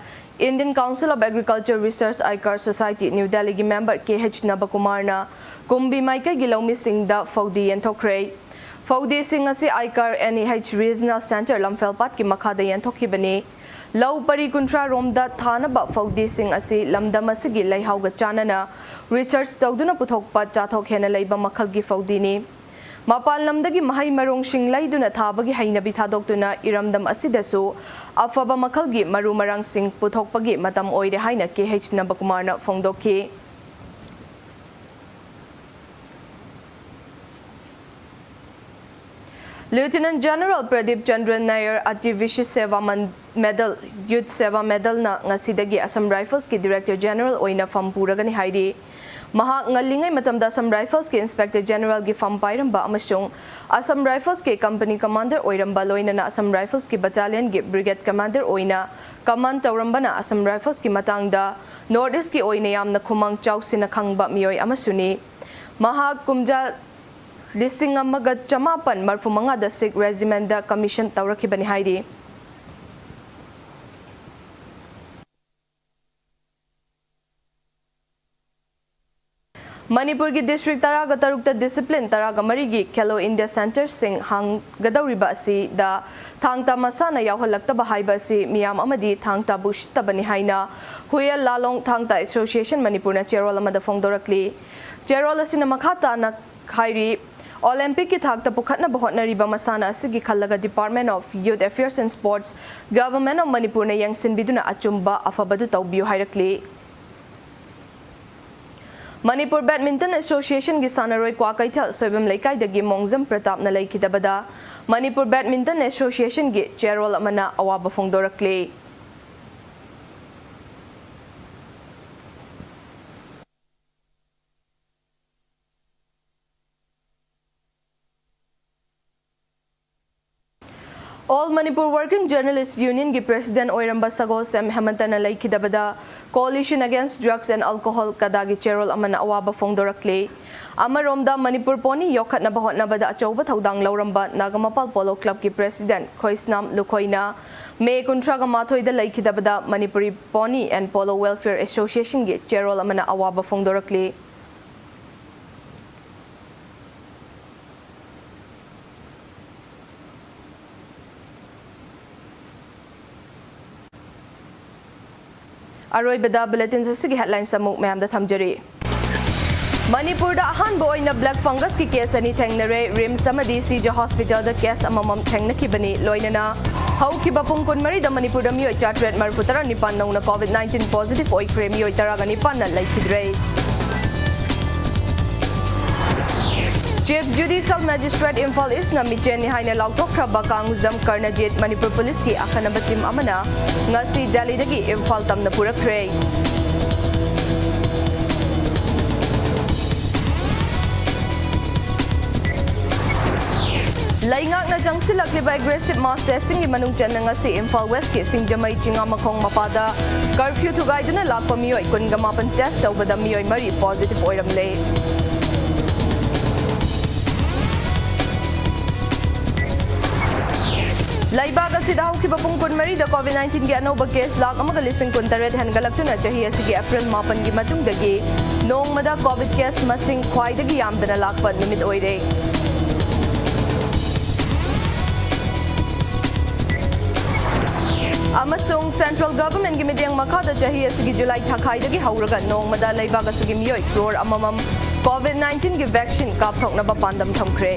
Indian Council of Agriculture Research, ICAR Society, New Delhi ꯒꯤ member K H ꯅꯕꯀꯨꯃꯥꯔꯅ ꯀꯨꯝꯕꯤ ꯃꯥꯏꯀꯩꯒꯤ ꯂꯧꯃꯤꯁꯤꯡꯗ ꯐꯧꯗꯤ ꯌꯦꯟꯊꯣꯛꯈ꯭ꯔꯦ꯫ ꯐꯧꯗꯤꯁꯤꯡ ꯑꯁꯤ ICAR NEH Regional Centre ꯂꯝꯐꯦꯜꯄꯥꯠꯀꯤ ꯃꯈꯥꯗ ꯌꯦꯟꯊꯣꯛꯈꯤꯕꯅꯤ꯫ ꯂꯧ ꯄꯔꯤ ꯀꯨꯟꯊ꯭ꯔꯥ ꯔꯣꯝꯗ ꯊꯥꯅꯕ ꯐꯧꯗꯤꯁꯤꯡ ꯑꯁꯤ ꯂꯝꯗꯝ ꯑꯁꯤꯒꯤ ꯂꯩꯍꯥꯎꯒ ꯆꯥꯟꯅꯅ research ꯇꯧꯗꯨꯅ ꯄꯨꯊꯣꯛꯄ ꯆꯥꯊꯣꯛ ꯍꯦꯟꯅ ꯂꯩꯕ ꯃꯈꯜꯒꯤ ꯐꯧꯗꯤꯅꯤ꯫ ꯃꯄꯥꯟ ꯂꯝꯗꯒꯤ ꯃꯍꯩ ꯃꯔꯣꯡꯁꯤꯡ ꯂꯩꯗꯨꯅ ꯊꯥꯕꯒꯤ ꯍꯩꯅꯕꯤ ꯊꯥꯗꯣꯛꯇꯨꯅ ꯏꯔꯝꯗꯝ ꯑꯁꯤꯗꯁꯨ ꯑꯐꯕ ꯃꯈꯜꯒꯤ ꯃꯔꯨ ꯃꯔꯥꯡꯁꯤꯡ ꯄꯨꯊꯣꯛꯄꯒꯤ ꯃꯇꯝ ꯑꯣꯏꯔꯦ ꯍꯥꯏꯅ ꯀꯦ ꯑꯩꯆ ꯅꯕꯀꯨꯃꯥꯔꯅ ꯐꯣꯡꯗꯣꯛꯈꯤ꯫ Lieutenant General Pradip Chandra Nair Ati Vishi Seva Man-, Medal, Youth Seva Medalꯅ ꯉꯁꯤꯗꯒꯤ Assam Riflesꯀꯤ Director General ꯑꯣꯏꯅ ꯐꯝ ꯄꯨꯔꯒꯅꯤ ꯍꯥꯏꯔꯤ꯫ ꯃꯍꯥꯛ ꯉꯜꯂꯤꯉꯩ ꯃꯇꯝꯗ Assam Riflesꯀꯤ Inspector Generalꯒꯤ ꯐꯝ ꯄꯥꯏꯔꯝꯕ ꯑꯃꯁꯨꯡ Assam Riflesꯀꯤ company commander ꯑꯣꯏꯔꯝꯕ, ꯂꯣꯏꯅꯅ Assam Riflesꯀꯤ battalionꯒꯤ brigade commander ꯑꯣꯏꯅ command ꯇꯧꯔꯝꯕꯅ Assam Riflesꯀꯤ ꯃꯇꯥꯡꯗ North Eastꯀꯤ ꯑꯣꯏꯅ ꯌꯥꯝꯅ ꯈꯨꯃꯥꯡ ꯆꯥꯎꯁꯤꯟꯅ ꯈꯪꯕ ꯃꯤꯑꯣꯏ ꯑꯃꯁꯨꯅꯤ꯫ ꯃꯍꯥꯛ ꯀꯨꯝꯖꯥ ꯂꯤꯁꯤꯡ ꯑꯃꯒ ꯆꯃꯥꯄꯟ ꯃꯔꯐꯨ ꯃꯉꯥꯗ Sikh Regimentꯗ commission ꯇꯧꯔꯛꯈꯤꯕꯅꯤ ꯍꯥꯏꯔꯤ꯫ ꯃꯅꯤꯄꯨꯔꯒꯤ district ꯇꯔꯥꯒ ꯇꯔꯨꯛꯇ discipline ꯇꯔꯥꯒ ꯃꯔꯤꯒꯤ Khelo India Centreꯁꯤꯡ ꯍꯥꯡꯒꯗꯧꯔꯤꯕ ꯑꯁꯤꯗ ꯊꯥꯡ ꯇꯥ ꯃꯁꯥꯟꯅ ꯌꯥꯎꯍꯜꯂꯛꯇꯕ ꯍꯥꯏꯕ ꯑꯁꯤ ꯃꯤꯌꯥꯝ ꯑꯃꯗꯤ ꯊꯥꯡ ꯇꯥꯕꯨ ꯎꯁꯤꯠꯇꯕꯅꯤ ꯍꯥꯏꯅ ꯍꯨꯌꯦꯜ ꯂꯥꯂꯣꯡ ꯊꯥꯡ ꯇꯥ Association ꯃꯅꯤꯄꯨꯔꯅ ꯆꯦꯔꯣꯜ ꯑꯃꯗ ꯐꯣꯡꯗꯣꯔꯛꯂꯤ꯫ ꯆꯦꯔꯣꯜ ꯑꯁꯤꯅ ꯃꯈꯥ ꯇꯥꯅ ꯍꯥꯏꯔꯤ, Olympicꯀꯤ ꯊꯥꯛꯇ ꯄꯨꯈꯠꯅꯕ ꯍꯣꯠꯅꯔꯤꯕ ꯃꯁꯥꯟꯅ ꯑꯁꯤꯒꯤ ꯈꯜꯂꯒ Department of Youth Affairs and Sports, Government of ꯃꯅꯤꯄꯨꯔꯅ ꯌꯦꯡꯁꯤꯟꯕꯤꯗꯨꯅ ꯑꯆꯨꯝꯕ ꯑꯐꯕꯗꯨ ꯇꯧꯕꯤꯌꯨ ꯍꯥꯏꯔꯛꯂꯤ꯫ ꯃꯅꯤꯄꯨꯔ Badminton Associationꯒꯤ ꯁꯥꯟꯅꯔꯣꯏ ꯀ꯭ꯋꯥꯀꯩꯊꯦꯜ ꯁꯣꯏꯕꯝ ꯂꯩꯀꯥꯏꯗꯒꯤ ꯃꯣꯡꯖꯝ ꯄ꯭ꯔꯇꯥꯞꯅ ꯂꯩꯈꯤꯗꯕꯗ ꯃꯅꯤꯄꯨꯔ Badminton Associationꯒꯤ ꯆꯦꯔꯣꯜ ꯑꯃꯅ ꯑꯋꯥꯕ ꯐꯣꯡꯗꯣꯔꯛꯂꯤ꯫ All Manipur Working Journalist Unionꯒꯤ President ꯑꯣꯏꯔꯝꯕ ꯁꯒꯣꯜꯁꯦꯝ ꯍꯦꯃꯟꯇꯅ ꯂꯩꯈꯤꯗꯕꯗ Coalition Against Drugs and Alcohol, ꯀꯗꯥꯒꯤ ꯆꯦꯔꯣꯜ ꯑꯃꯅ ꯑꯋꯥꯕ ꯐꯣꯡꯗꯣꯔꯛꯂꯤ꯫ ꯑꯃꯔꯣꯝꯗ ꯃꯅꯤꯄꯨꯔ pony ꯌꯣꯛꯈꯠꯅꯕ ꯍꯣꯠꯅꯕꯗ ꯑꯆꯧꯕ ꯊꯧꯗꯥꯡ ꯂꯧꯔꯝꯕ ꯅꯥꯒꯥꯃꯄꯥꯜ Polo Clubꯀꯤ President ꯈꯣꯏꯁꯅꯥꯝ ꯂꯨꯈꯣꯏꯅ May ꯀꯨꯟꯊ꯭ꯔꯥꯒ ꯃꯥꯊꯣꯏꯗ ꯂꯩꯈꯤꯗꯕꯗ Manipuri Pony and Polo Welfare Associationꯒꯤ ꯆꯦꯔꯣꯜ ꯑꯃꯅ ꯑꯋꯥꯕ ꯐꯣꯡꯗꯣꯔꯛꯂꯤ꯫ ꯑꯔꯣꯏꯕꯗ bulletin ꯑꯁꯤꯒꯤ headlines ꯑꯃꯨꯛ ꯃꯌꯥꯝꯗ ꯊꯝꯖꯔꯤ꯫ ꯃꯅꯤꯄꯨꯔꯗ ꯑꯍꯥꯟꯕ ꯑꯣꯏꯅ black fungusꯀꯤ case ꯑꯅꯤ ꯊꯦꯡꯅꯔꯦ꯫ RIMS ꯑꯃꯗꯤ CJ hospitalꯗ case ꯑꯃꯃꯝ ꯊꯦꯡꯅꯈꯤꯕꯅꯤ꯫ ꯂꯣꯏꯅꯅ ꯍꯧꯈꯤꯕ ꯄꯨꯡ ꯀꯨꯟꯃꯔꯤꯗ ꯃꯅꯤꯄꯨꯔꯗ ꯃꯤꯑꯣꯏ ꯆꯥꯇ꯭ꯔꯦꯠ ꯃꯔꯤꯐꯨ ꯇꯔꯥ ꯅꯤꯄꯥꯟ ꯅꯧꯅ COVID nineteen positive ꯑꯣꯏꯈ꯭ꯔꯦ꯫ ꯃꯤꯑꯣꯏ ꯇꯔꯥꯒ ꯅꯤꯄꯥꯟꯅ ꯂꯩꯈꯤꯗ꯭ꯔꯦ꯫ Chief Judicial Magistrate ꯏꯝꯐꯥꯜ Eastꯅ ꯃꯤꯆꯦꯟꯅꯤ ꯍꯥꯏꯅ ꯂꯥꯎꯊꯣꯛꯈ꯭ꯔꯕ ꯀꯥꯡꯖꯝ ꯀꯔꯅꯖꯤꯠ ꯃꯅꯤꯄꯨꯔ ꯄꯨꯂꯤꯁꯀꯤ ꯑꯈꯟꯅꯕ team ꯑꯃꯅ ꯉꯁꯤ ꯗꯦꯜꯂꯤꯗꯒꯤ ꯏꯝꯐꯥꯜ ꯇꯝꯅ ꯄꯨꯔꯛꯈ꯭ꯔꯦ꯫ ꯂꯩꯉꯥꯛꯅ ꯆꯪꯁꯤꯜꯂꯛꯂꯤꯕ aggressive mass testingꯒꯤ ꯃꯅꯨꯡ ꯆꯟꯅ ꯉꯁꯤ ꯏꯝꯐꯥꯜ Westꯀꯤ ꯁꯤꯡꯖꯃꯩ ꯆꯤꯉꯥꯃꯈꯣꯡ ꯃꯄꯥꯗ curfew ꯊꯨꯒꯥꯏꯗꯨꯅ ꯂꯥꯛꯄ ꯃꯤꯑꯣꯏ ꯀꯨꯟꯒ ꯃꯥꯄꯟ test ꯇꯧꯕꯗ ꯃꯤꯑꯣꯏ ꯃꯔꯤ positive ꯑꯣꯏꯔꯝꯂꯦ꯫ ꯂꯩꯕꯥꯛ ꯑꯁꯤꯗ ꯍꯧꯈꯤꯕ ꯄꯨꯡ ꯀꯨꯟꯃꯔꯤꯗ COVID nineteenꯒꯤ ꯑꯅꯧꯕ case ꯂꯥꯈ ꯑꯃꯒ ꯂꯤꯁꯤꯡ ꯀꯨꯟꯇꯔꯦꯠ ꯍꯦꯟꯒꯠꯂꯛꯇꯨꯅ ꯆꯍꯤ ꯑꯁꯤꯒꯤ April ꯃꯥꯄꯟꯒꯤ ꯃꯇꯨꯡꯗꯒꯤ ꯅꯣꯡꯃꯗ COVID case ꯃꯁꯤꯡ ꯈ꯭ꯋꯥꯏꯗꯒꯤ ꯌꯥꯝꯗꯅ ꯂꯥꯛꯄ ꯅꯨꯃꯤꯠ ꯑꯣꯏꯔꯦ꯫ ꯑꯃꯁꯨꯡ central governmentꯀꯤ ꯃꯤꯠꯌꯦꯡ ꯃꯈꯥꯗ ꯆꯍꯤ ꯑꯁꯤꯒꯤ July ꯊꯥꯈꯥꯏꯗꯒꯤ ꯍꯧꯔꯒ ꯅꯣꯡꯃꯗ ꯂꯩꯕꯥꯛ ꯑꯁꯤꯒꯤ ꯃꯤꯑꯣꯏ crore ꯑꯃꯃꯝ COVID nineteenꯒꯤ vaccine ꯀꯥꯞꯊꯣꯛꯅꯕ ꯄꯥꯟꯗꯝ ꯊꯝꯈ꯭ꯔꯦ꯫